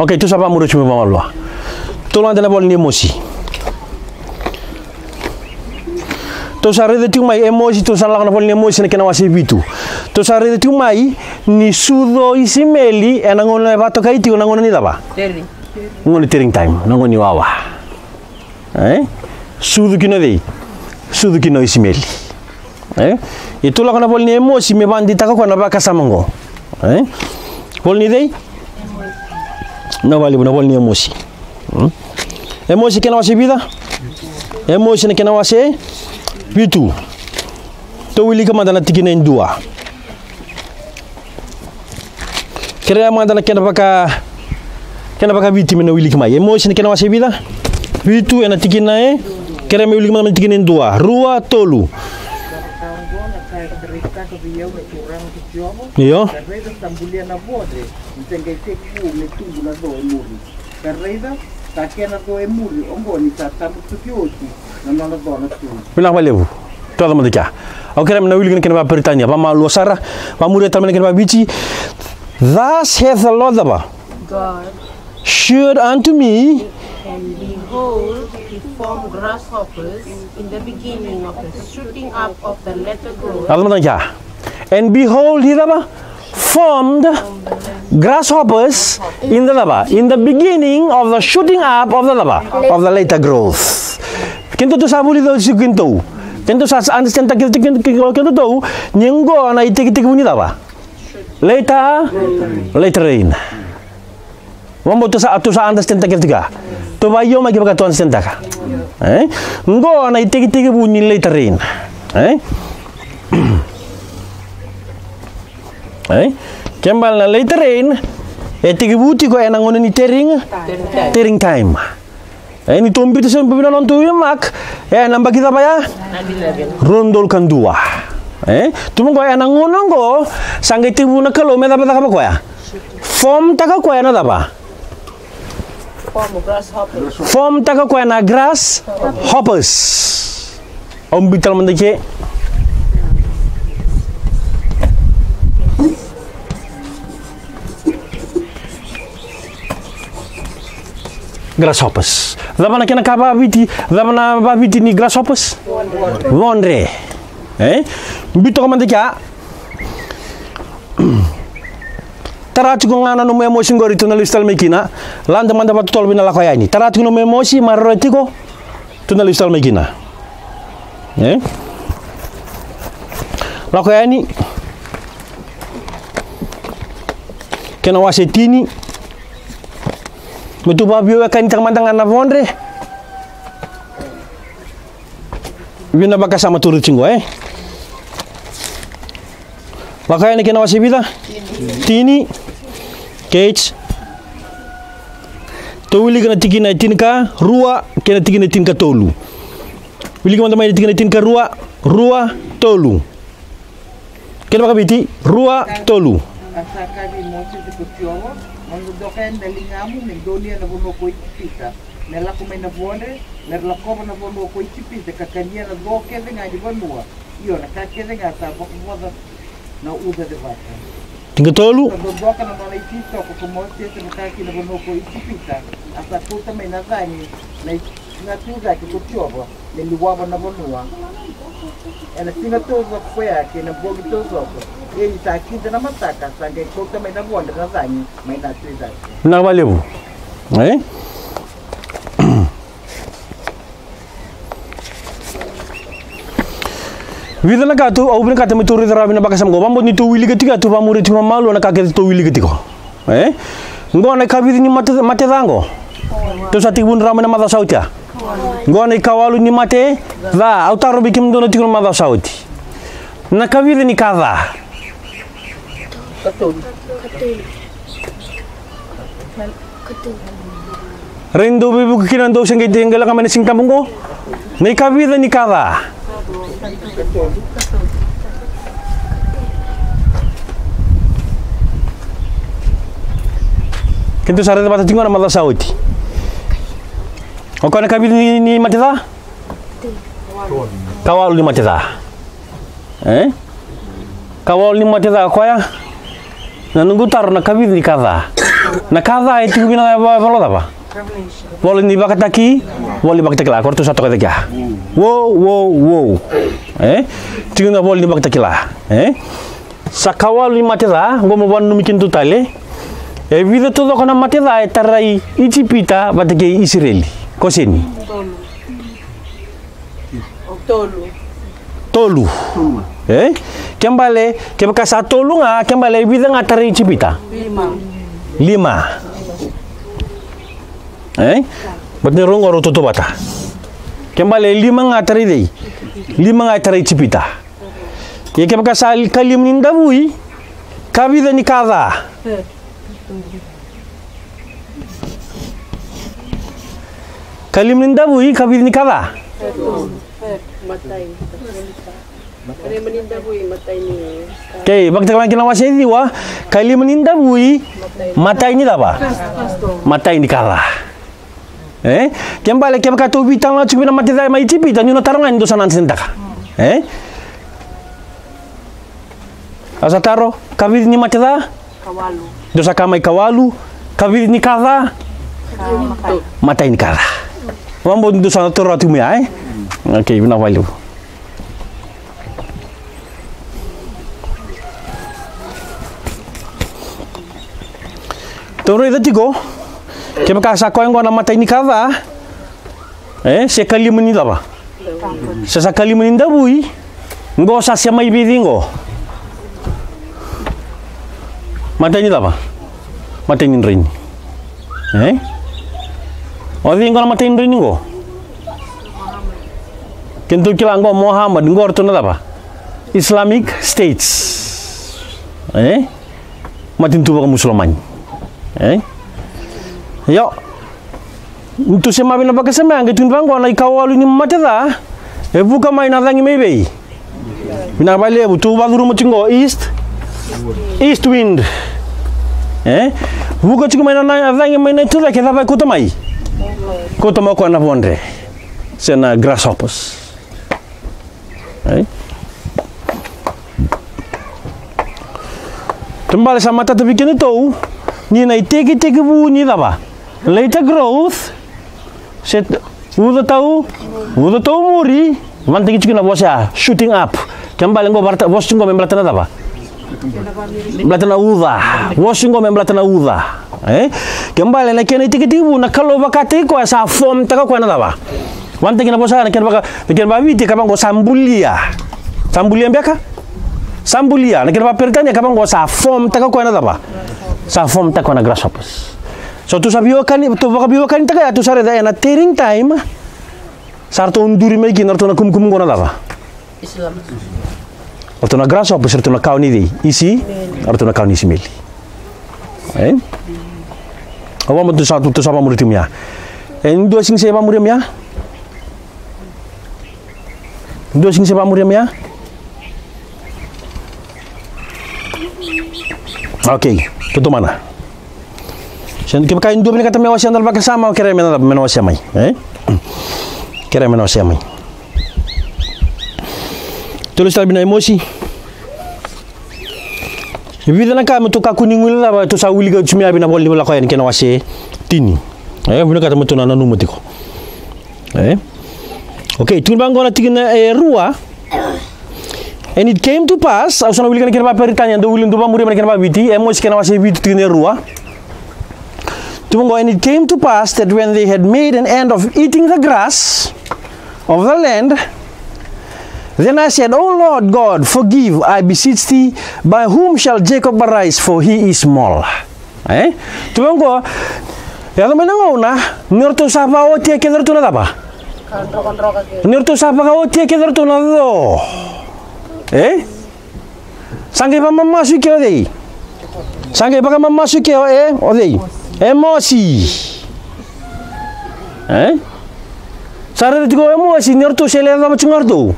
Okay, tou sa vakamuri tiko mai vakamalua. Tou lade na vola ni Emosi. Tou sa raica tiko mai Emosi, tou sa lako na vola ni Emosi na kena wase vitu. Tou sa raica tiko mai ni sucu o Isimeli ena gauna e vakatokai tiko na gauna ni cava? Tearing. Gauna ni tearing time, na gauna ni wawa. E? Sucu kina o cei? Sucu kina o Isimeli. E? E tou lako na vola ni Emosi me vakadeitaka o koya na vakasama oqo. E? Vola ni cei? Na vola, na vola ni Emosi. Hmm? Emosi kena wase vica? Emosi na kena wase vitu. Tou wilika mada na tikina e dua. Kerea mada na kena vaka, kena vakaviti me na wiliki mai. Emosi na kena wase vica? Vitu ena tikina e. Kerea me wiliki mada mai na tikina e dua. Rua, tolu. Io. Ka raica, sa kena co e muri. Oqo ni sa tabu toki oti na nona co na tui. Vinaka vakalevu. Toca mada kea. Au kerea me na wiliki na kena vakaperitania vakamalua sara. Vakamuria tale mai na kena vakaviti. Thus hath the Lord, cava? God shewed unto me. And behold, he formed grasshoppers in the beginning of the shooting up of the latter growth. Toca mada kea. And behold, he, cava? Formed grasshoppers in the cava? In the beginning of the shooting up of the cava? Of the later growth. Kedatou sa vulica oti tiko kedatou. Kedatou sa understand-taka tiko kedatou ni qo na itekitekivu ni cava? Later, later rain. Vabau tou sa, tou sa understand-taka tiko. Tou vakaio mai kevaka tou understand-taka. E? Qo na itekitekivu ni later rain. E? E? Kena ibalebale na later rain e tekivu tiko ena gauna ni tearing, tearing time. E, ni tou biuta se biuta na nodatou mark, e, na yabaki cava ya? Rua na udolu ka dua. E? Tou qo ena gauna qo sa qai tekivu na Kalou me cava, cakava koya? Form-taka koya na cava? Form grasshoppers. Form-taka koya na grasshoppers. Au biuta tale mada ke. Grasshoppers. Cava na kena ka vakaviti, cava na vakaviti ni grasshoppers? Vodre. E? Biuta toka mada kea. Tara tiko ga na nomu emoji qori, tou na lesu tale mai kina. Lade mada vakatotolo vei na Lako Yani. Tara tiko nomu emoji, maroroya tiko. Tou na lesu tale mai kina. E? Lako Yani. Kena wase tini. Me tou vakaveiwekanitaka mada ga na vodre. Vei na vakasama tou raica tiko, e? Lako Yani kena wase vica? Tini. Kei. Tou wilika na tikina e tinikarua kei na tikina e tinikatolu. Wilika mada mai na tikina e tinikarua, rua, tolu. Kena vakaviti, rua, tolu. A sa kaya vei Mosese ko Jiova, mo dodoka yani na ligamu me donuya na vanua ko Ijipita, me lako mai na vodre, me ra lakova na vanua ko Ijipita ka kania na co kece ga ni vanua, io na ka kece ga sa vakavoca na uca cevata. Tinikatolu. Sa dodoka na nona itisoko ko Mosese vakakina vanua ko Ijipita, a sa kauta mai na cagi na i-, na tu cake ko Jiova me liwava na vanua. Ena siga taucoko koya kei na bogi taucoko, ia ni sa kida na mataka sa qai kauta mai na vodre na cagi mai na tu cake. Vinaka vakalevu. E? Vica na ka tou, au vinakata me tou raica rawa na vakasama qo. Vakabauta ni tou wilika tiko ya, tou vakamuria tiko vakamalua na ka kece tou wilika tiko. E? Qo na ikavica ni mate, mate ca qo. Tou sa tekivu rawa mai na macawa sa oti ya. Qo na ikawalu ni mate ca. Au taro vei kemudou na tiko na macawa sa oti. Na kavica ni ka ca. Rai dou veivuke kina, dou se qai, qai lako mai na Siga Tabu qo. Na ikavica ni ka ca. Keitou sa raica vata tiko na macawa sa oti. O koya na kavica ni, ni mate ca? Kawalu ni mate ca. E? Kawalu ni mate ca koya. Na noqu taro, na kavica ni ka ca. Na ka ca e tiko vina va-, vola cava? Vola ni Vakatakila, vola ni Vakatakila, koya ratou sa toka cake ya. Wow, wow, wow. E? Tiko na vola ni Vakatakila. E? Sa kawalu ni mate ca, qo mo vakananumi kina tu tale. E vica taucoko na mate ca e tarai Ijipita vata kei Isireli? Ko seni. Tolu. Tolu. E? Kena ibalebale, kevaka sa tolu ga, kena ibalebale e vica ga tarai Ijipita? Lima. Lima. E? Baleta ni rau qo rau tautauvata. Kena ibalebale e lima ga tarai cei? Lima ga tarai Ijipita. Ia kevaka sa li-, kalima ni davui, kavica ni ka ca? Kalima ni davui, kavica ni ka ca? Matai. Kalima ni davui, matai ni. Okei, Vakatakila kina wase ciwa, kalima ni davui, matai ni cava? Matai ni ka ca. E? Kena ibalebale, kevaka tou veitalanoa tiko vei na mate ca mai Ijipita, ni na taro ga ni dou sa na understandtaka. E? Au sa taro, kavica ni mate ca? Kawalu. Dou sa kaya mai kawalu, kavica ni ka ca? Matai. Matai ni ka ca. Vakabauta ni dou sa na toro tu mai ya, e? Okei, vinaka vakalevu. Tou raica tiko, kevaka sa koya qo na matai ni ka ca, e, se kalima ni cava? Se sa kalima ni davui, qo sa sema i vei cei qo? Matai ni cava? Matai ni draini. E? O cei qo na matai ni draini qo? Keitou kila qo Muhammad, qo ratou na cava? Islamic States. E? Matanitu vakaMusulamani. E? Io. Ni tou sema vei na vakasama ya, qai tukuni vaqo na ikawalu ni mate ca e vuka mai na cagi mai vei? Vinaka vakalevu, tou vakacuruma tiko qo, east, east wind. E? Vuka tiko mai na, na cagi mai na tucake, cava e kauta mai? Kauta mai o koya na vodre se na grasshoppers. E? Kena ibalebale sa matata vei kedatou ni na itekitekivu ni cava? Later growth. Se uca tau, uca tau muri. Vakayagataki tiko na vosa ya, shooting up. Kena ibalebale qo varata, vosa tiko qo me baleta na cava? Baleta na uca. Vosa tiko qo me baleta na uca. E? Kena ibalebale na kena itekitekivu, na Kalou vakataki koya sa formtaka koya na cava? Vakayagataki na vosa ya, na kena vaka, na kena vakaviti ka vaqo sa bulia. Sa bulia beka? Sa bulia. Na kena vakaperitania ka vaqo sa formtaka koya na cava? Sa formtaka koya na grasshoppers. So tou sa veiwekani, tou vakaveiwekanitaka ya, tou sa raica ena tearing time. Sa ratou duri mai kina ratou na kumukumu qo na cava? Islam. Ratou na grasshopper, se ratou na kawa ni cei? Isi? Ratou na kawa ni isimeli. E? Au vakamuria tou sa, tou sa vakamuria tiko mai ya. E, dua siga se vakamuria mai ya? Dua siga se vakamuria mai ya? Okay, tou tomana. Se kevaka e dua vinakata me wasea na dela vakasama, kerea me na, me na wasea mai, e? Kerea me na wasea mai. Tou lesu tale vei na Emosi. E vica na ka me tou kakua ni guilecava, tou sa wilika oti mai vei na ivola ni Lako Yani kei na wase tini. E, vinakata me tou na nanuma tiko. E? Okay, tukuni vaqo na tikina e rua. And it came to pass, au sa na wilika na kena vakaperitania, dou wilika, dou vakamuria mai na kena vakaviti, Emosi kei na wase vitu tikina e rua. Tukuni vaqo, and it came to pass that when they had made an end of eating the grass of the land, then I said, O Lord God, forgive, I beseech thee, by whom shall Jacob arise, for he is small. E? Tukuni vaqo, e yaco mai na gauna ni ratou sa vakaotia kece o ratou na cava? Ni ratou sa vakaotia kece o ratou na co. E? Sa qai vakamamasu i ke o cei? Sa qai vakamamasu i ke o, e, o cei? Emosi. E? Sa raica tiko o Emosi ni o ratou se lai yacova tiko ga o ratou.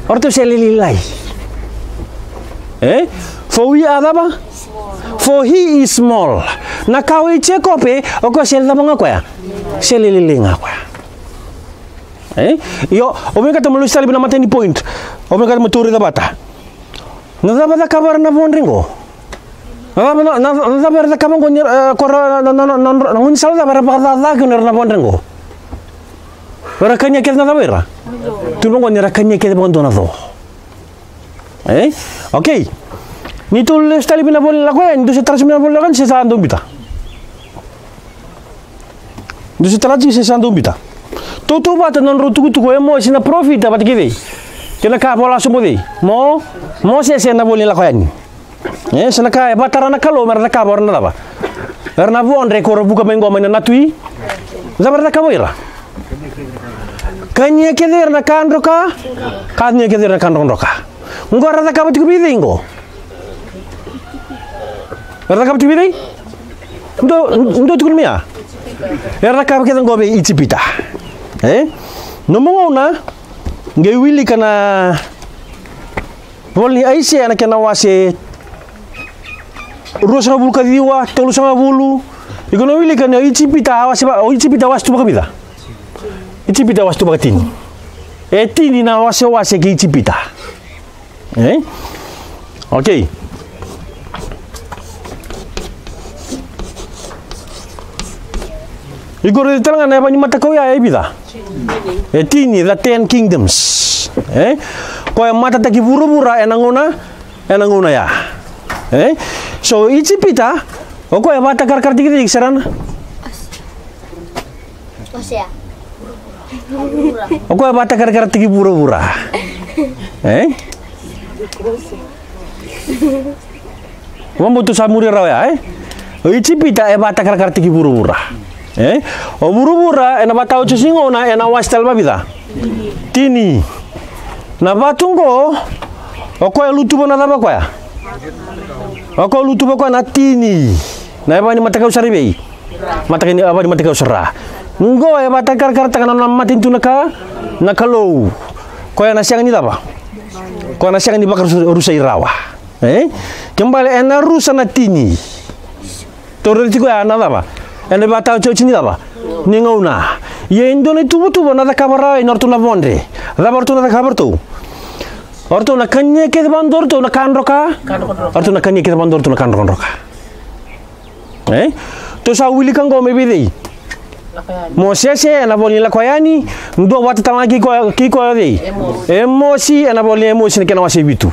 O ratou se lai lailai. E? For we are cava? For he is small. Na kawa i Jekope, o koya se lai cava ga o koya? Se lai lailai ga o koya. E? Io, au vinakata meu lesu tale vei na matai ni point. Au vinakata meu taura vata. Na cava e cakava o ira na vodre qo? Na cava, na, na, na cava era cakava qo ni, e, ko ra, na, na gaunisala cava era vakacaca kina o ira na vodre qo? Era kania kece na cava o ira? Tukuni vaqo ni ra kania kece vakadua na co. E? Okay. Ni tou lesu tale vei na ivola ni Lako Yani, ni tou se tara sobu mai na ivola ni Lako Yani, se sa dau biuta. Dou se tara tiko se sa dau biuta. Tautauvata na nodrau tukutuku o Emosi na parofita vata kei cei? Kei na ka vola sobu o cei? Mo, Mosese ena ivola ni Lako Yani. E, sa na ka e vakatara na Kalou mera cakava o ira na cava? Era na vodre ko ra vuka mai qo mai na Tui. Cava era cakava o ira? Kania kece o ira na ka droka. Kania kece o ira na ka drokadroka. Qo era cakava tiko vei cei qo? Era cakava tiko vei cei? Dou, dou tukuna mai ya. Era cakava kece qo vei Ijipita. E? Nomu gauna, qai wilika na ivola ni Aisea na kena wase ruasagavulu ka ciwa, tolusagavulu. Iko na wilika na Ijipita, a wase va, o Ijipita wase tu vakavica? Ijipita wase tu vakatini. E tini na wasewase kei Ijipita. E? Okay. Iko raica tale ga na yava ni matakau ya e vica? E tini, the ten kingdoms. E? Koya e matataki vuravura ena gauna, ena gauna ya. E? So, Ijipita, o koya e vakatakarakarataki cei sara na? Osea. O koya e vakatakarakarataki vuravura. E? Vabauta tou sa muria rawa ya, e? O Ijipita e vakatakarakarataki vuravura. E? O vuravura ena vata oti ni gauna ena wase tale vavica? Tini. Na vatu qo, o koya e lutuva na cava o koya? O koya e lutuva o koya na tini. Na yava ni matakau sara i vei? Mataka ni, a, vale ni matakau sara. Qo e vakatakarakarataka na nona matanitu na ka, na Kalou. Koya na sega ni cava? Koya na sega ni vakarusai rawa. E? Kena ibalebale ena rusa na tini. Tou raica tiko ya na cava? Ena ivataotioti ni cava? Ni gauna. Ia e dua na ituvatuva na cakava rawa yani o ratou na vodre. Cava o ratou na cakava o ratou? O ratou na kania kece vakadua o ratou na ka droka. O ratou na kania kece vakadua o ratou na ka drokadroka. E? Tou sa wilika qo mai vei cei? Mosese ena vola ni Lako Yani, dua vata tale ga kei koya, kei koya o cei? Emosi. Emosi ena vola ni Emosi na kena wase vitu.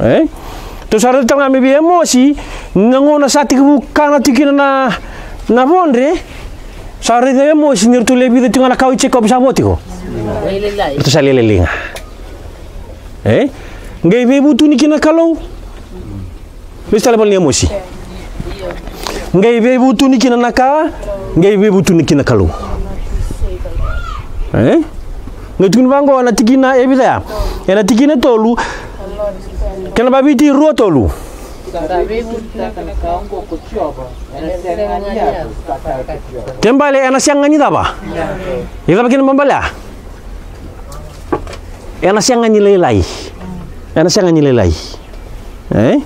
E? Tou sa raica tale ga mai vei Emosi, na gauna sa tekivu kana tiko kina na, na vodre, sa raica o Emosi ni ratou lewe vica tiko ga na kawa i Jekope sa vo tiko. Ratou sa lai lailai ga. E? Qai veivutuni kina na Kalou. Lesu tale i vola ni Emosi. Qai veivutuni kina na ka, qai veivutuni kina na Kalou. E? Qai tukuni vaqo ena tikina e vica ya? Ena tikina e tolu. Kena vakaviti, rua, tolu. Kena ibalebale ena sega ni cava? E cava kena ibalebale ya? Ena sega ni lailai. Ena sega ni lailai. E?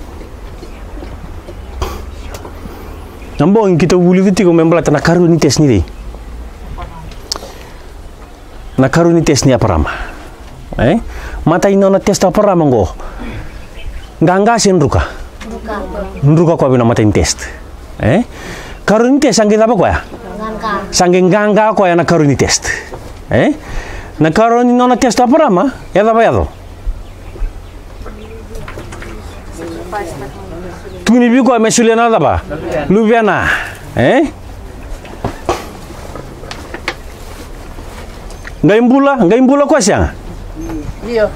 Na bogi keitou vulica tiko me baleta na karua ni test ni cei? Na karua ni test ni Eparama. E? Matai ni nona test o Eparama oqo. Qaqa se druka? Druka. Druka koya vei na matai ni test. E? Karua ni test sa qai cava koya? Qaqa. Sa qai qaqa koya na karua ni test. E? Na karua ni nona test o Eparama, e cava yaco? Tukuni vei koya me solia na cava? Luvena. E? Qai bula, qai bula koya sega? Io.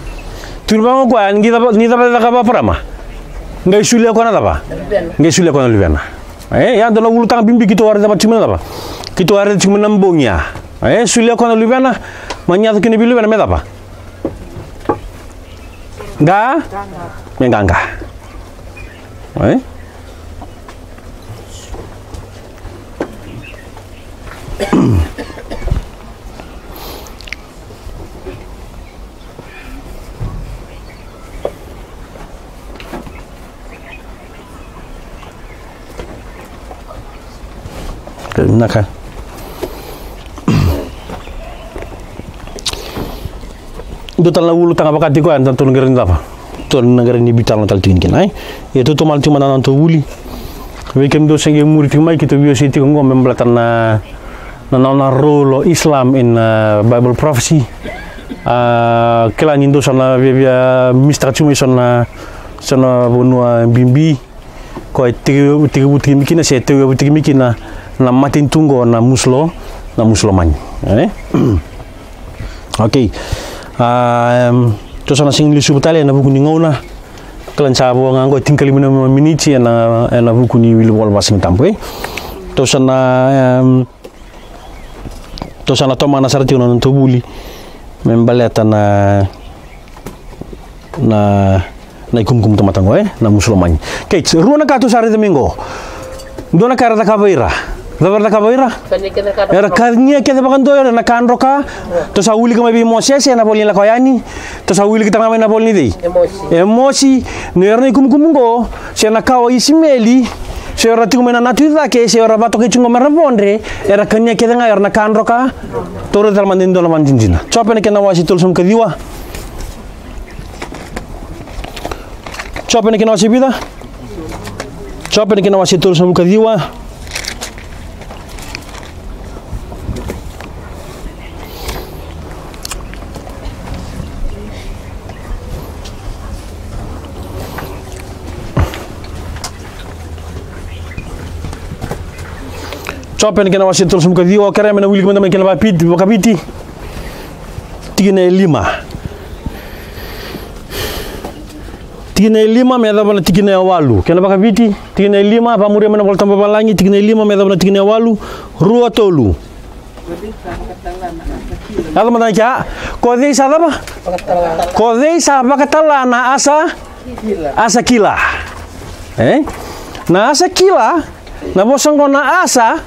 Tukuni vaqo koya, ni cava, ni cava e cakava o Eparama? Qai solia koya na cava? Luvena. Qai solia koya na luvena. E, ya dua na ulutaga bibi keitou a raica tiko mai na cava? Keitou a raica tiko mai na bogi ya. E, solia koya na luvena, mani yaco kina vei luvena me cava? Qa? Me qaqa. E? Vinaka. Dua tale na ulutaga vaka tiko ya, da tou na qai rawa ni cava? Tou na qai rawa ni veitalanoa tale tiko kina, e? Ia tou tomana tiko mada na nodatou vuli. Vei kemudou se qai muri tiko mai, keitou veiwasei tiko oqo me baleta na, na, na, na role o Islam in, uh, Bible prophecy. A, kila ni dou sa na viavia misitaka tiko mai so na, so na vanua bibi. Koya e tekivu, tekivu tiko mai kina, se tekivu tiko mai kina na matanitu oqo na Musulo, na Musulomani. E? Okay. A, em, tou sa na sega ni lesuva tale ena vuku ni gauna. Kila ni sa vo ga oqo e tinikalima na miniti ena, ena vuku ni wili vola vakasigatabu, e? Tou sa na, em, tou sa na tomana sara tiko na nodatou vuli me baleta na, na, na ikumukumu tamata oqo, e? Na Musulomani. Kei, rua na ka tou sa raica mai oqo. Dua na ka era cakava ira. Cava era cakava ira? Era kania kece vakadua ira na ka droka. Tou sa wilika mai vei Mosese ena vola ni Lako Yani. Tou sa wilikataka mai na vola ni cei? Emosi. Emosi, ni o ira na ikumukumu oqo, se na kawa o Isimeli, se o ira tiko mai na natu i cake, se o ira vakatokai tiko oqo me ra vodre, era kania kece ga o ira na ka droka. Tou raica tale mada e dua na vakadinadina. Jope na kena wase tolusagavulu ka ciwa. Jope na kena wase vica? Jope na kena wase tolusagavulu ka ciwa. Jope na kena wase tolusagavulu ka ciwa, au kerea me na wiliki mada mai kena vakaviti, vakaviti. Tikina e lima. Tikina e lima me yacova na tikina e walu. Kena vakaviti, tikina e lima, vakamuria mai na Vola Tabu Vavalagi, tikina e lima me yacova na tikina e walu, rua, tolu. Yaco mada na kea, ko cei sa cava? Ko cei sa vakatala na asa? Asa kila. E? Na asa kila, na vosa oqo na asa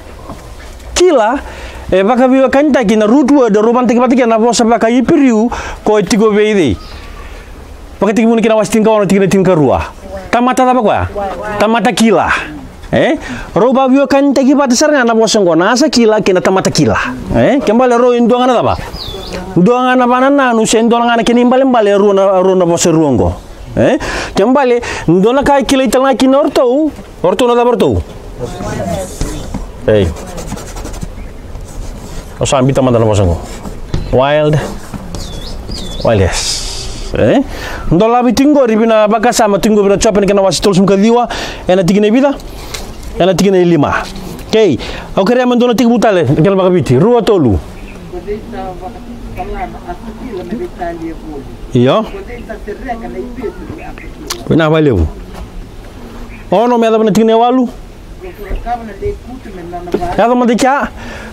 kila, e vakaveiwekanitaki na root word, e rau vanataki vata kina na vosa vakaIperiu, ko e tiko vei cei? Vakatekivu na kena wase tinikaono, tikina tinikarua. Tamata cava koya? Tamata kila. E? Rau vakaveiwekanitaki vata sara ga na vosa oqo, na asa kila kei na tamata kila. E? Ke bale rau e dua ga na cava? Dua ga na vanananu, se dua ga na kena ibalebale, e rua na, rua na vosa rua oqo. E? Ke bale, dua na ka e kilai tale ga kina o ratou, o ratou na cava o ratou? Ei. O sa biuta mada na vosa oqo. Wild. Wild, yes. E? Dolavi tiko qori vei na vakasama tiko qori vei na Jope na kena wase tolusagavulu ka ciwa, ena tikina e vica? Ena tikina e lima. Kei, au kerea me dua na tekivu tale, kena vakaviti. Rua, tolu. Io. Vinaka vakalevu. Ono me yacova na tikina e walu. Yaco mada i kea.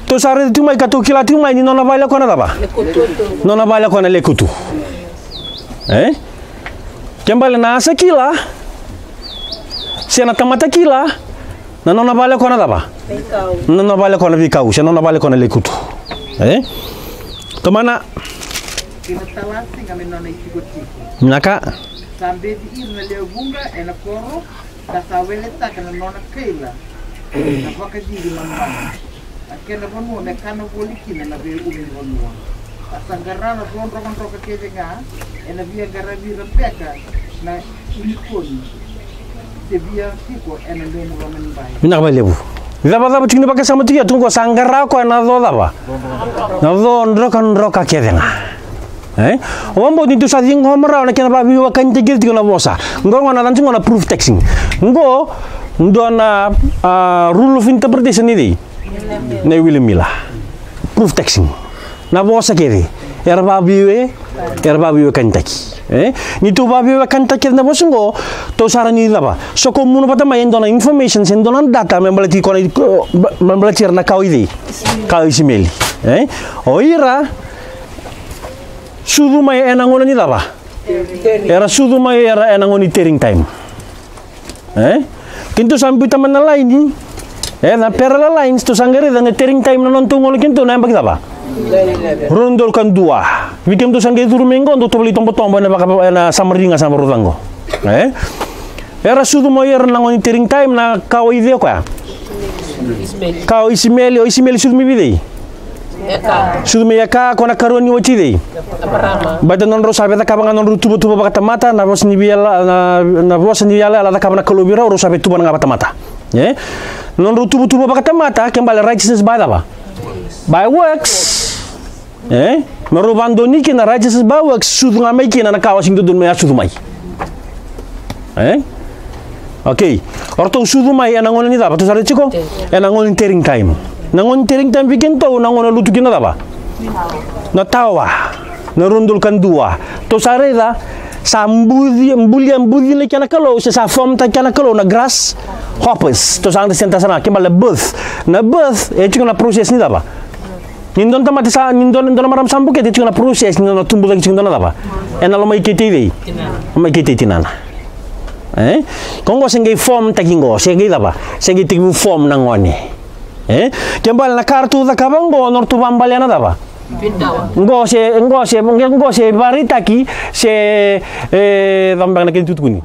Tou sa raica tiko mai ka tou kila tiko mai ni nona vale koya na cava? Nona vale koya na lekutu. E? Ke bale na asa kila, se na tamata kila, na nona vale koya na cava? Veikau. Na nona vale koya na veikau, se na nona vale koya na lekutu. E? Tomana. Vinaka. Sa beci ira na lewe vuqa ena koro, ka sa weletaka na nona kaila na vakacici manumanu. A kena vanua me kana voli kina na veiulunivanua. A sa qara na vo drokadroka kece ga, ena via qaravi ira beka na unikoni. Se via tiko ena nomu loma ni bai. Vinaka vakalevu. Cava, cava tiko ni vakasama tiko ya, tu qo sa qara koya na co cava? Na co drokadroka kece ga. E? O vakabauta ni tou sa ciqoma rawa na kena vaveiwekanitaki kece tiko na vosa. Qo gona na cava tiko na proof texting. Qo dua na, a, rule of interpretation ni cei? Na William Miller. Proof texting. Na vosa kece era vaveiwe, era vaveiwekanitaki. E? Ni tou vaveiwekanitaki kece na vosa qo, tou sa rawa ni cava? Sokomuna vata mai e dua na information se dua na data me baleti koya na, me baleti ira na kawa i cei? Kawa i Isimeli. E? O ira sucu mai ena gauna ni cava? Era sucu mai era ena gauna ni tearing time. E? Keitou sa biuta mai na laini. E, na parallel lines, tou sa qai raica na tearing time na nodatou gauna keitou na yabaki cava? Rua na udolu ka dua. Vei kemudou sa qai curu mai qo, dou tovolei tobotobo ena vaka, ena summary ga sa vakarau ca qo. E? Era sucu mai era na gauna ni tearing time na kawa i cei o koya? Kawa i Isimeli, o Isimeli sucu mai vei cei? Sucu mai Eka, ko na karua ni wati cei? Baleta nodrau sa via cakava ga nodrau tuvatuva vakatamata, na vosa ni via la, na, na vosa ni yalayala cakava na Kalou vei rau, rau sa via tuvana ga vakatamata. E? Nodrau tuvatuva vakatamata, ke bale righteousness by cava? By works. E? Me rau vadonui kina na righteousness by works, sucu ga mai kina na kawa sega ni dodonu me a sucu mai. E? Okay. O ratou sucu mai ena gauna ni cava? Tou sa raica tiko? Ena gauna ni tearing time. Na gauna ni tearing time vei keitou na gauna lutu kina na cava? Na tawa. Na rua na udolu ka dua. Tou sa raica, sa buci, bulia, buci na kena Kalou, se sa form taki kena Kalou na grasshoppers. Tou sa understand sara ga, ke bale birth. Na birth, e tiko na process ni cava? Ni dua na tamata sa, ni dua, dua na marama sa bukete, e tiko na process ni nona tubu cake tiko dua na cava? Ena loma i kete i cei? Loma i kete i tinana. E? Ko qo se qai form taki qo, se qai cava? Se qai tekivu form na gone. E? Ke bale na ka ratou cakava qo, noratou vabalea na cava? Qo se, qo se, qo se vakaraitaki, se, e, cava beka na kena itukutuku ni?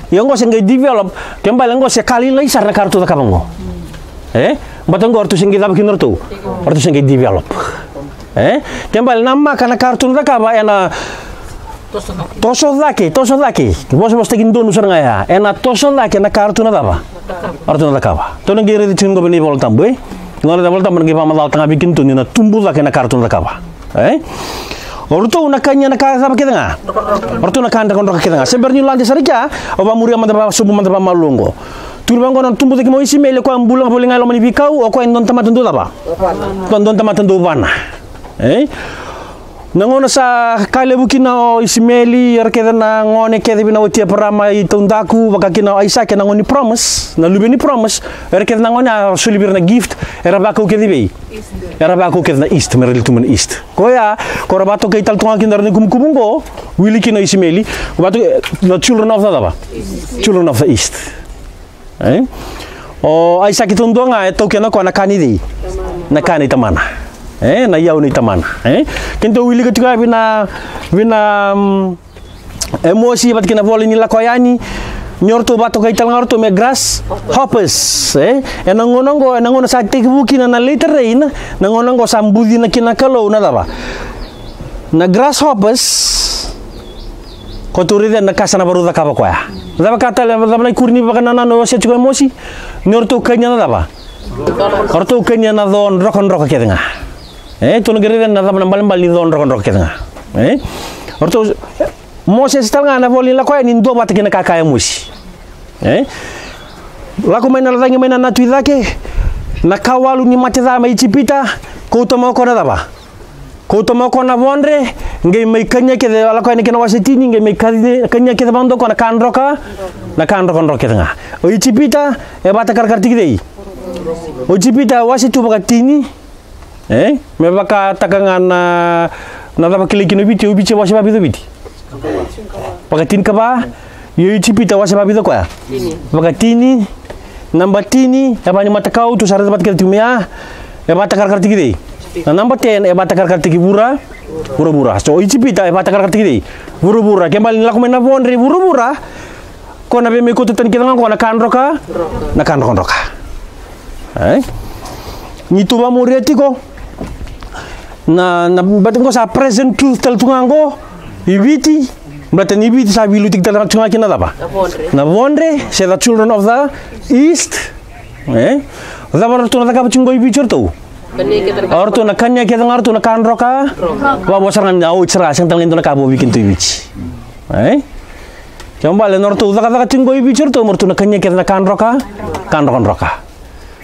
Ia qo se qai develop, ke bale qo se ka lailai sara na ka ratou cakava qo. E? Baleta qo ratou se qai cava kina ratou? Ratou se qai develop. E? Ke bale na maka na ka ratou na cakava ena toso cake, toso cake. Vosavosataki donu sara ga ya. Ena toso cake na ka ratou na cava? Ratou na cakava. Tou na qai raica tiko qo vei na iVola Tabu, e? Qo na iVola Tabu na qai vakamacalataka ga vei keitou ni na tubu cake na ka ratou na cakava. E? O ratou na kania na ka cava kece ga? O ratou na ka drokadroka kece ga. Se bera niu lade sara i kea, au vakamuria mada vakasobu mada vakamalua qo. Tukuni vaqo na tubu cake mai o Isimeli, o koya bula voli ga e loma ni veikau, o koya e dua na tamata dau cava? Dua na tamata dau vana. E? Na gauna sa ka levu kina o Isimeli, era kece na gone kece vei na wati Eparama i taudaku, vaka kina o Aisake na gone ni promise, na luve ni promise, era kece na gone a soli vei ira na gift, era vakau kece vei? Era vakau kece na east, me ra li tu mai na east. Koya, ko ra vatokai tale tu ga kina na kumukumu qo, wili kina o Isimeli, vatokai, the children of the cava? Children of the east. E? O Aisake taudua ga e taukena o koya na ka ni cei? Na ka ni tamana. E? Na iyau ni tamana. E? Keitou wilika tiko ya vei na, vei na, mm, Emosi vata kei na ivola ni Lako Yani, ni o ratou vatokai tale ga o ratou me grasshoppers, e? Ena gauna oqo, ena gauna sa tekivu kina na latter rain, na gauna oqo sa bucina kina na Kalou na cava? Na grasshoppers. Ko tou raica na ka sa na varau cakava koya. Cava ka tale, cava na ikuri ni vakanananu e wasea tiko o Emosi? Ni o ratou kania na cava? O ratou kania na co drokadroka kece ga. E, tou na qai raica na cava na ibalebale ni co drokadroka kece ga. E? O ratou, Mosese tale ga na ivola ni Lako Yani duavata kei na ka kaya o Emosi. E? Lako mai na, lacagi mai na natu i cake, na kawalu ni mate ca mai Ijipita, kauta mai o koya na cava? Kauta mai o koya na vodre, qai mai kania kece, Lako Yani kei na wase tini, qai mai kania, kania kece vakadua o koya na ka droka, na ka drokadroka kece ga. O Ijipita e vakatakarakarataki cei? O Ijipita e wase tu vakatini, E? Me vakataka ga na, na cava kilai kina o Viti, o Viti e wase vavica o Viti? Vakatinikava. Io, Ijipita wase vavica o koya? Vakatini. Naba tini, e va ni matakau, tou sa raica vata kece tiko mai ya. E vakatakarakarataki cei? Na naba ten, e vakatakarakarataki vura. Vuravura. So o Ijipita e vakatakarakarataki cei? Vuravura. Ke bale ni lako mai na vodre i vuravura, ko na via mai kauta tani kece ga ko na ka droka, na ka drokadroka. E? Ni tu vamuria tiko na, na, baleta qo sa present truth tale tu ga qo i Viti. Baleta ni Viti sa veiliutaki tale ga tu ga kina na cava? Na vodre. Na vodre, se the children of the east. E? Cava ratou na cakava tiko qo i Viti o ratou? O ratou na kania kece ga o ratou na ka droka. Vavosa sara ga ni a oti sara ga, sega tale ga ni dua na ka vo vei kedatou i Viti. E? Ke bale na ratou cakacaka tiko qo i Viti o ratou, mo ratou na kania kece na ka droka, ka drokadroka.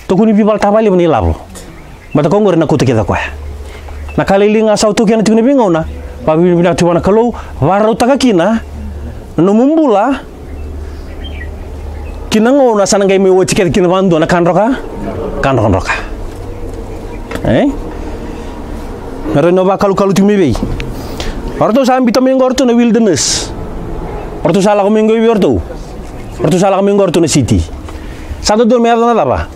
Tokoni veivala tavalevu na ilavo. Baleta ko qori na kauta kece o koya. Na ka lailai ga sa o taukena tiko na veigauna. Vakavinavinaka tiko vua na Kalou, vakarautaka kina na nomu bula. Ki na gauna sa na qai mai oti kece kina vakadua na ka droka, ka drokadroka. E? Me rawa ni o vakalukaluti tiko mai vei? O ratou sa biuta mai qo o ratou na wilderness. O ratou sa lako mai qo i vei o ratou? O ratou sa lako mai qo o ratou na city. Sa dodonu me yaco na cava?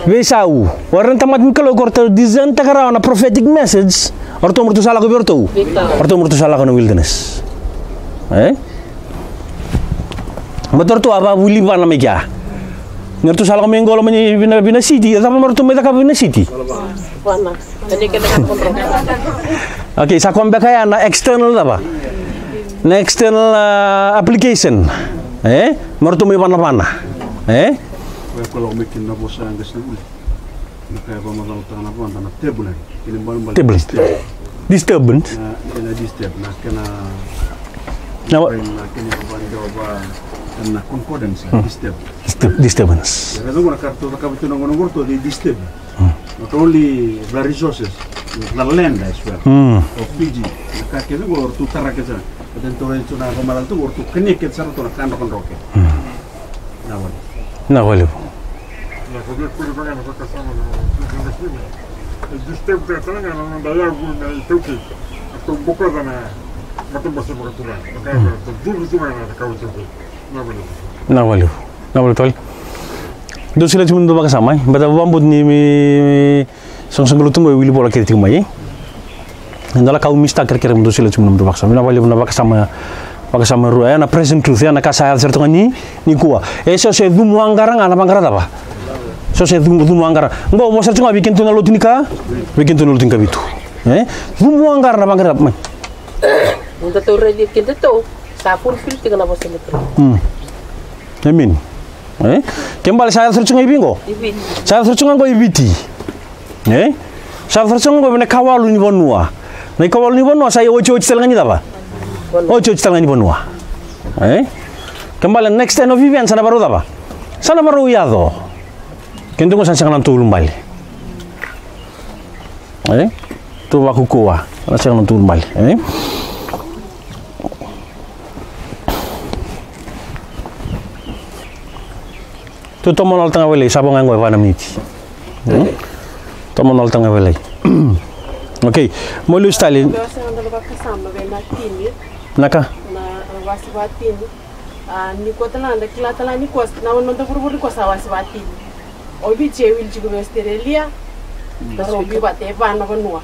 Veisau. O ira na tamata ni Kalou ko ratou design-taka rawa na prophetic message. O ratou me ratou sa lako i vei o ratou? O ratou me ratou sa lako na wilderness. E? Baleta o ratou a vakavuli vana mai kea. Ni ratou sa lako mai qo loma ni vei na, vei na city, e cava me ratou mai cakava vei na city? Okay, sa koya beka ya na external cava? Na external, ah, application. E? Me ratou mai vanavana. E? Koya ko lako mai kina na vosa qase na vuli. Na ka e vakamacalataka na voda na turbulent. Kena ibalebale turbulent. Disturb. Disturbance. Na, na disturb, na kena, na wa- na kena vakadewa va, na concordance, disturb. Disturb, disturbance. Ia, na cava na ka ratou cakava tu na gauna qo ratou, they disturb. Not only the resources, the land as well. O Fiji, na ka kece qo ratou tara kece sara. Ratou, ratou na vakamacalataka qo ratou kania kece sara ratou na ka drokadroka. Na vale. Na vale. Na ka vei kuri vaka na vakasama na vakasama na disturb-taka tale ga na noda yavu na iTaukei. Ratou bokoca na matabose vakaturaga. Na ka ratou curu tu ga na ka iTaukei. Na vale. Na vale. Na vale tale. Dou solia tiko na noda vakasama, e? Baleta vakabauta ni mi, mi Soqosoqo lotu qo e wili vola kece tiko mai, e? Dua na ka au mistake, kerekere mo dou solia tiko mai na nomudrau vakasama. Vinaka vakalevu na vakasama, vakasama rua, e, na present truth, e, na ka sa yaco sara tu ga ni, nikua. E so se cumu aqara ga na vaqara cava? So se cumu, cumu aqara. Qo vosa sara tu ga vei kedatou na lotu ni ka, vei kedatou na lotu ni Kavitu. E? Cumu aqara na vaqara, mai. Datou raici kedatou, sa fulfill tiko na vosa ni Kavitu. Mm. Amen. E? Ke bale sa yaco sara tu ga i vei qo? I Viti. Sa yaco sara tu ga qo i Viti. E? Sa yaco sara tu ga qo vei na ikawalu ni vanua. Na ikawalu ni vanua sa iotioti tale ga ni cava? Vanua. Otioti tale ga ni vanua. E? Ke bale next turn of events sa na varau cava? Sa na varau yaco. Keda qo sa na sega na nodatou ulubale. E? Tou vakaukaua. Sa na sega na nodatou ulubale. E? Tou tomana wale taga wale, sa vo ga qo e va na miniti. Hmm? Tomana wale taga wale. Okay, mo liu Stalin. Tou sa na vakasama vei na tini. Na ka? Na, a, wase va tini. A, nikua tale ga da kila tale ga nikua, na noda vuravura nikua sa wase va tini. O Viti e wili tiko vei Australia. Rau biu vata e va na vanua.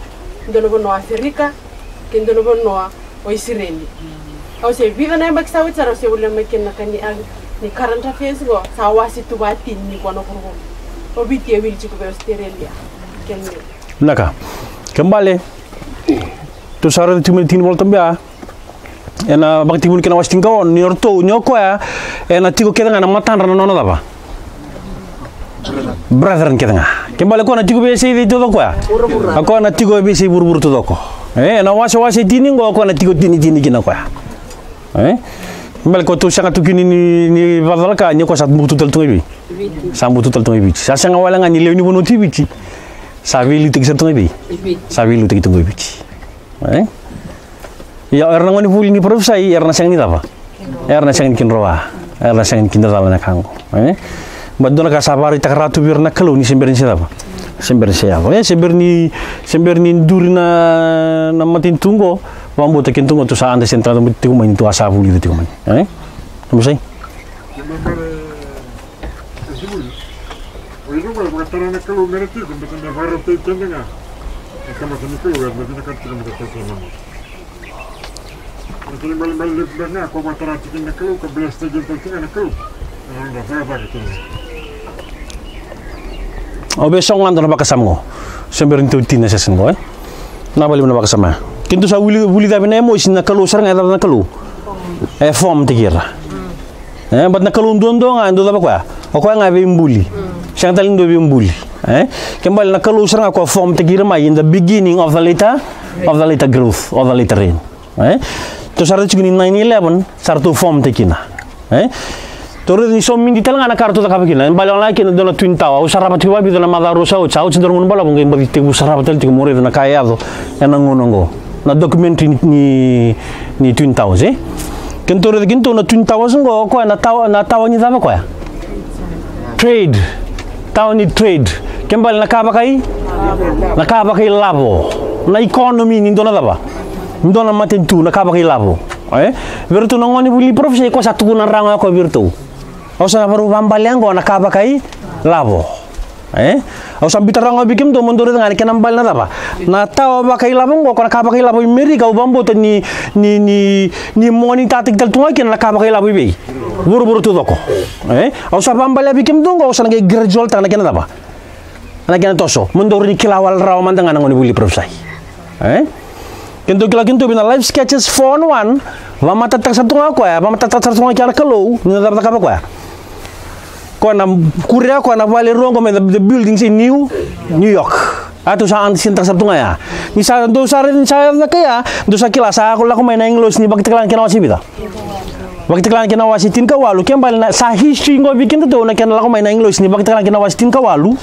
Dua na vanua Aferika, kei dua na vanua o Isireli. Au se vica na yabaki sa oti sara au se volia mai kina na ka ni, a, ni current affairs qo, sa wase tu va tini nikua na vuravura. O Viti e wili tiko vei Australia. Kena. Vinaka. Ke bale. Tou sa raica tiko mai na tiki ni Vola Tabu ya. Ena Vakatekivu na kena wase tinikaono, ni o ratou, ni o koya, ena tiko kece ga na matadra na nona cava? Brethren kece ga. Ke bale koya na tiko veiyasai cei taucoko koya? Vuravura. A koya na tiko veiyasai vuravura taucoko. E, na wasewase tini qo, koya na tiko tinitini kina koya. E? Ke bale ko tou sega tu kina ni, ni, ni vakacalaka, ni o koya sa butu tale tu ga i vei? Viti. Sa butu tale tu ga i Viti. Sa sega wale ga ni lewe ni vanua tu i Viti. Sa veiliutaki sara tu ga i vei? I Viti. Sa veiliutaki tu ga i Viti. E? Ia, era na gone vuli ni parofisai, era na sega ni cava? Era na sega ni kidroa. Era na sega ni kidacala na ka qo. E? Baleta dua na ka sa vakaraitaka rawa tu vei ira na Kalou ni se bera ni se cava? Se bera ni se yaco. E, se bera ni, se bera ni duri na, na matanitu qo, vakabauta keitou qo tou sa understand tiko mai ni tou a sa vulica tiko mai. E? Tamasai? E, Sivuli, o ira qo e vakatara na Kalou me ra tiko, baleta me vakarautaki keda ga na tamata ni Kalou, era na vinakata tiko me ra tautauvata. Kena ibalebale levu beka ga ko vakatara tiko na Kalou, ka bless taki tiko ga na Kalou. Ena nodra cakacaka kina. Au via sogo ga dua na vakasama qo. Se bera ni tou tini na session qo, e? Na valevu na vakasama ya. Keitou sa vuli, vuli cavi na emoji, na Kalou sara ga e cava na Kalou? E form taki ira. E, but na Kalou duadua ga e dau cava koya? O koya ga e veibuli. Sega tale ni dua veibuli. E? Kena ibalebale na Kalou sara ga koya form taki ira mai in the beginning of the latter, of the latter growth, of the latter rain. E? Tou sa raica tiko ni nine eleven, sa ratou form taki kina. E? Tou raica ni so midi tale ga na ka ratou cakava kina. E bale wale ga kina dua na Twin Tower. Au sarava tiko vakavica na macawa rua sa oti, sa oti dua na gauna balavu qai baci tekivu sarava tale tiko mo raica na ka e yaco ena gauna oqo. Na documentary ni, ni, ni Twin Towers, e? Keitou raica keitou na Twin Towers oqo, o koya na tower, na tower ni cava koya? Trade. Tower ni trade. Kena ibalebale na ka vakai? Na ka vakailavo. Na economy ni dua na cava? Dua na matanitu, na ka vakailavo. E? Vei iratou na gone ni vuli parofisai, koya sa tukuna rawa ga o koya vei iratou. Au sa na varau vabalea qo na ka vakailavo. E? Au sa biuta rawa ga vei kemudou mo dou raica ga na kena bale na cava? Na tower vakailavo qo, ko na ka vakailavo i Merika, au vakabauta ni, ni, ni, ni mo ni tataki tale tu ga kina na ka vakailavo i vei? Vuravura taucoko. E? Au sa vabalea vei kemudou qo, au sa na qai gradual taka na kena cava? Na kena toso. Mo dou rawa ni kila wale rawa mada ga na gone ni vuli parofisai. E? Keitou kila keitou vei na Life Sketches four one one. Vakamatatataka sara tu ga o koya, vakamatatataka sara tu ga kina na Kalou, ni na cava cakava o koya. Koya na kuria koya na vale rua qo mai the, the buildings in New, New York. A tou sa understandtaka sara tu ga ya. Ni sa dou sa raica ni sa yaco na ka ya, dou sa kila sa lako mai na agilosi ni Vakatakila na kena wase vica? Vakatakila na kena wase tinikawalu, kena ibalebale na sa history qo vei kedatou na kena lako mai na agilosi ni Vakatakila na kena wase tinikawalu.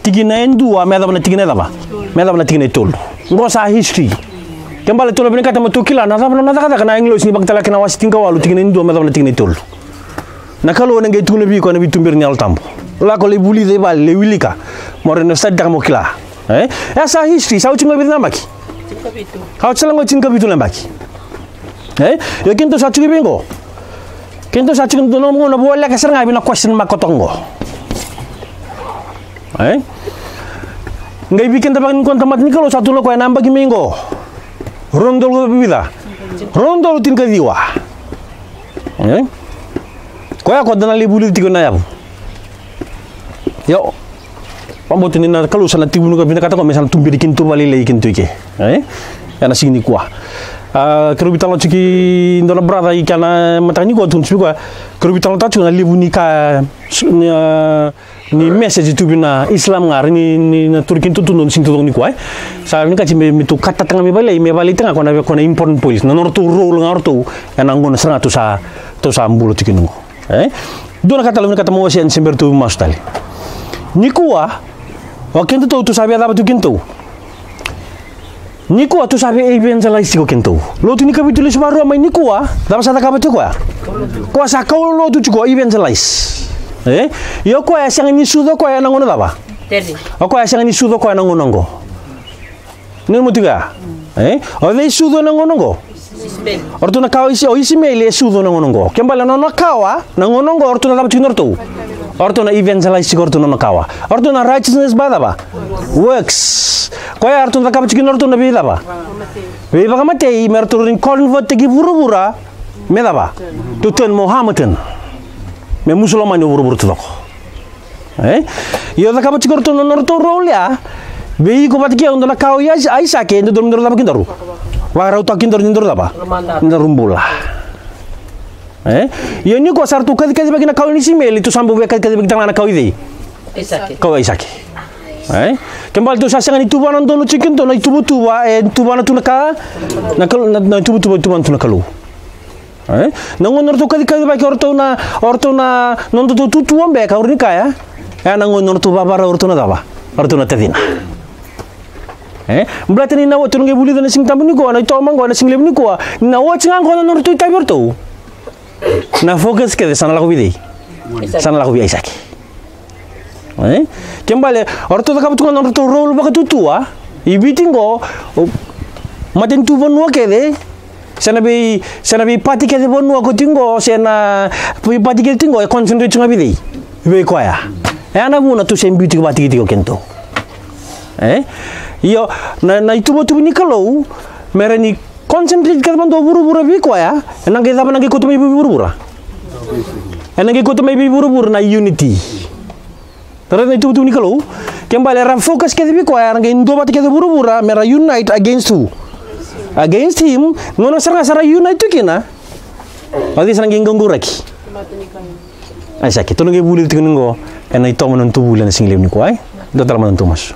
Tikina e dua me yacova na tikina e cava? Me yacova na tikina e tolu. Qo sa history. Kena ibalebale tou na vinakata mo tou kila na cava na nona cakacaka na agilosi ni Vakatakila na kena wase tinikawalu, tikina e dua me yacova na tikina e tolu. Na Kalou ena qai tukuna vei iko ena veituberi ni Yalo Tabu. Lako lai vulica i vale, lai wilika. Mo rawa ni studytaka mo kila. E? E sa history, sa oti qo e vica na yabaki? Tinikavitu. Sa oti sara qo e tinikavitu na yabaki. E? Io keitou sa tiko i vei qo? Keitou sa tiko, dua na gauna voleka sara ga vei na question mark koto qo. E? Qai vei keda vaka nikua na tamata ni Kalou sa tukuna o koya na yabaki mai qo. Rua na udolu ka vica? Rua na udolu tinikaciwa. E? Koya ko da na lai vulica tiko na yavu. Io. Vakabauta ni na Kalou sa na tekivu vinakata koya me sa na tuberi kina tu vakalailai kina tu i ke. E? Ena siga nikua. A, keirau veitalanoa tiko i dua na brother i kea na mataka nikua tukuna tiko koya. Keirau veitalanoa tiko na levu ni ka, ni, a, ni message tu vei na Islam ga, ni, ni na turi kina tu na siga taucoko nikua, e. Sa vinakati me, me tou katata ga me vakalailai, me vakalailai ga ko na, ko na important points. Na nodratou role ga o ratou, ena gauna sara ga tou sa, tou sa bula tiko kina qo. E? Dua na ka tale au vinakata meu wasea ni se bera tou masu tale. Nikua, o kedatou tou sa via cava tiko kedatou? Nikua tou sa via evangelize tiko kedatou. Lotu ni Kavitu Lesu Varua mai nikua, cava sa cakava tiko koya? Koya sa kau lotu tiko, evangelize. E? Io koya e sega ni sucu o koya ena gauna cava? Tele. O koya e sega ni sucu o koya ena gauna oqo. Ni mo tiko ya. E? O cei sucu ena gauna oqo? Isimeli. O ratou na kawa Isi-, o Isimeli e sucu ena gauna oqo. Kena ibalebale na nona kawa, na gauna oqo, o ratou na cava tiko kina o ratou? O ratou na evangelize tiko o ratou na nona kawa. O ratou na righteousness by cava? Works. Koya o ratou na cakava tiko kina o ratou na veicava? Veivakamatei, me ratou ni convert-taki vuravura, me cava? To turn Mohammedan. Me Musulomani o vuravura taucoko. E? Io cakava tiko o ratou na nodratou role ya. Vei iko vata kei au, dua na kawa i Ais-, Aisake, e dodonu me daru cava kedaru? Vakarautaka kedaru ni daru cava? Ni daru bula. E? Io nikua sa ratou kacikacivaki na kawa ni Isimeli, tou sa bau via kacikacivakitaka ga na kawa i cei? Aisake. Kawa i Aisake. E? Kena ibalebale tou sa sega ni tuvana donu tiko kedatou na ituvatuva, e tuvana tu na ka, na Kalou, na, na ituvatuva e tuvana tu na Kalou. E? Na gauna o ratou kacikacivaki o ratou na, o ratou na, nodratou tutua beka, au rawa ni kaya. E na gauna o ratou vavarau o ratou na cava? O ratou na tacina. E? Baleta ni na oti, o na qai vulica na Siga Tabu nikua, na itovo qo, na siga levu nikua. Ni na oti ga qo na nodratou itavi o ratou. Na focus kece sa na lako vei cei? Sa na lako vei Aisake. E? Kena ibalebale, o ratou cakava tu ga na nodratou role vakatutua, i Viti qo, o, matanitu vanua kece, se na vei, se na veipati kece vanua ko tiko qo, se na veipati kece tiko qo, e concentrate tu ga vei cei? Vei koya. E ya na vuna tou se biu tiko vakatikitiki o kedatou. E? Io, na, na ituvatuva ni Kalou, me rawa ni concentrate kece vakadua o vuravura vei koya, ena qai cava, na qai kauta mai vei vuravura. Ena qai kauta mai vei vuravura na unity. Raica na itukutuku ni Kalou. Kena ibalebale era focus kece vei koya, era qai duavata kece vuravura me ra unite against who? Against him. Gauna sara ga sa ra unite tu kina, o cei sa na qai qauqauraki? Aisake. Tou na qai vulica tiko ni qo ena itovo ni nodatou vuli ena sigalevu nikua, e? Dua tale mada na nodatou masu.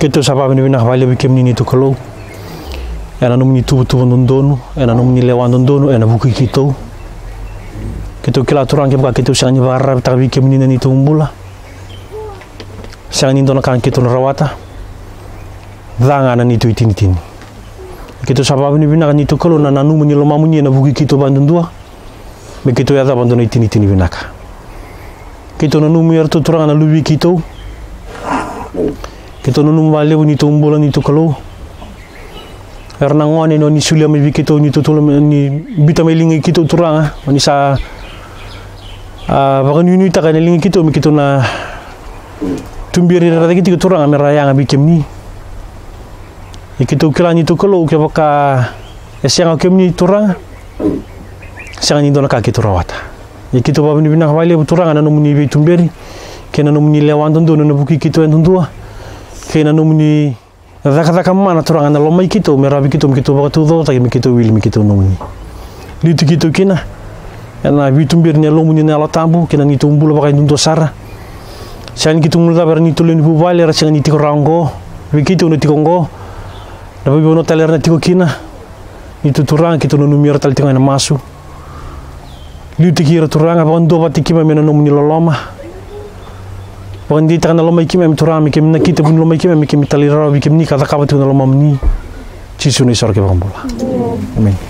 Keitou sa vakavinavinaka vakalevu vei kemuni neitou Kalou, ena nomuni tuvatuva dodonu, ena nomuni lewa dodonu ena vuku i keitou. Keitou kila, Turaga, kevaka keitou sega ni vakararavitaka vei kemuni na neitou bula, sega ni dua na ka keitou na rawata, ca ga na neitou itinitini. Keitou sa vakavinavinaka neitou Kalou na nanuma ni lomamuni ena vuku i keitou vakadudua, me keitou yacova e dua na itinitini vinaka. Keitou nanumi iratou, Turaga, na luve i keitou. Keitou nanumi vakalevu neitou bula neitou Kalou. Era na gone ni o ni solia mai vei keitou, ni tutula mai, ni biuta mai liga i keitou, Turaga. O ni sa, a, vakanuinuitaka ena liga i keitou me keitou na tuberi ira cake tiko, Turaga, me ra yaga vei kemuni. Ia keitou kila neitou Kalou, kevaka e sega o kemuni, Turaga, sega ni dua na ka keitou rawata. Ia keitou vakavinavinaka vakalevu, Turaga, na nomuni veituberi kei na nomuni lewa dodonu ena vuku i keitou yadudua, kei na nomuni cakacaka mana, Turaga, ena loma i keitou, me rawa vei keitou me keitou vakataucokotaki, me keitou wili me keitou nomuni. Liutaki keitou kina ena veituberi ni Yalomuni na Yalo Tabu kei na neitou bula vakayadudua sara. Sega ni keitou guilecava ira neitou lewe ni vuvale, era sega ni tiko rawa oqo. Vei keitou na tiko oqo, na veivanua tale era na tiko kina. Neitou Turaga, keitou nanumi ira tale tiko ga ena masu. Liutaki ira, Turaga, vakaduavatataki keimami ena nomuni loloma. Vakadeitaka na loma i keimami, Turaga, me keimami nakita vuni loma i keimami, me keimami talairawarawa vei kemuni ka cakava tiko na lomamuni. Jisu na iSoro kei na iVakabula. Emeni.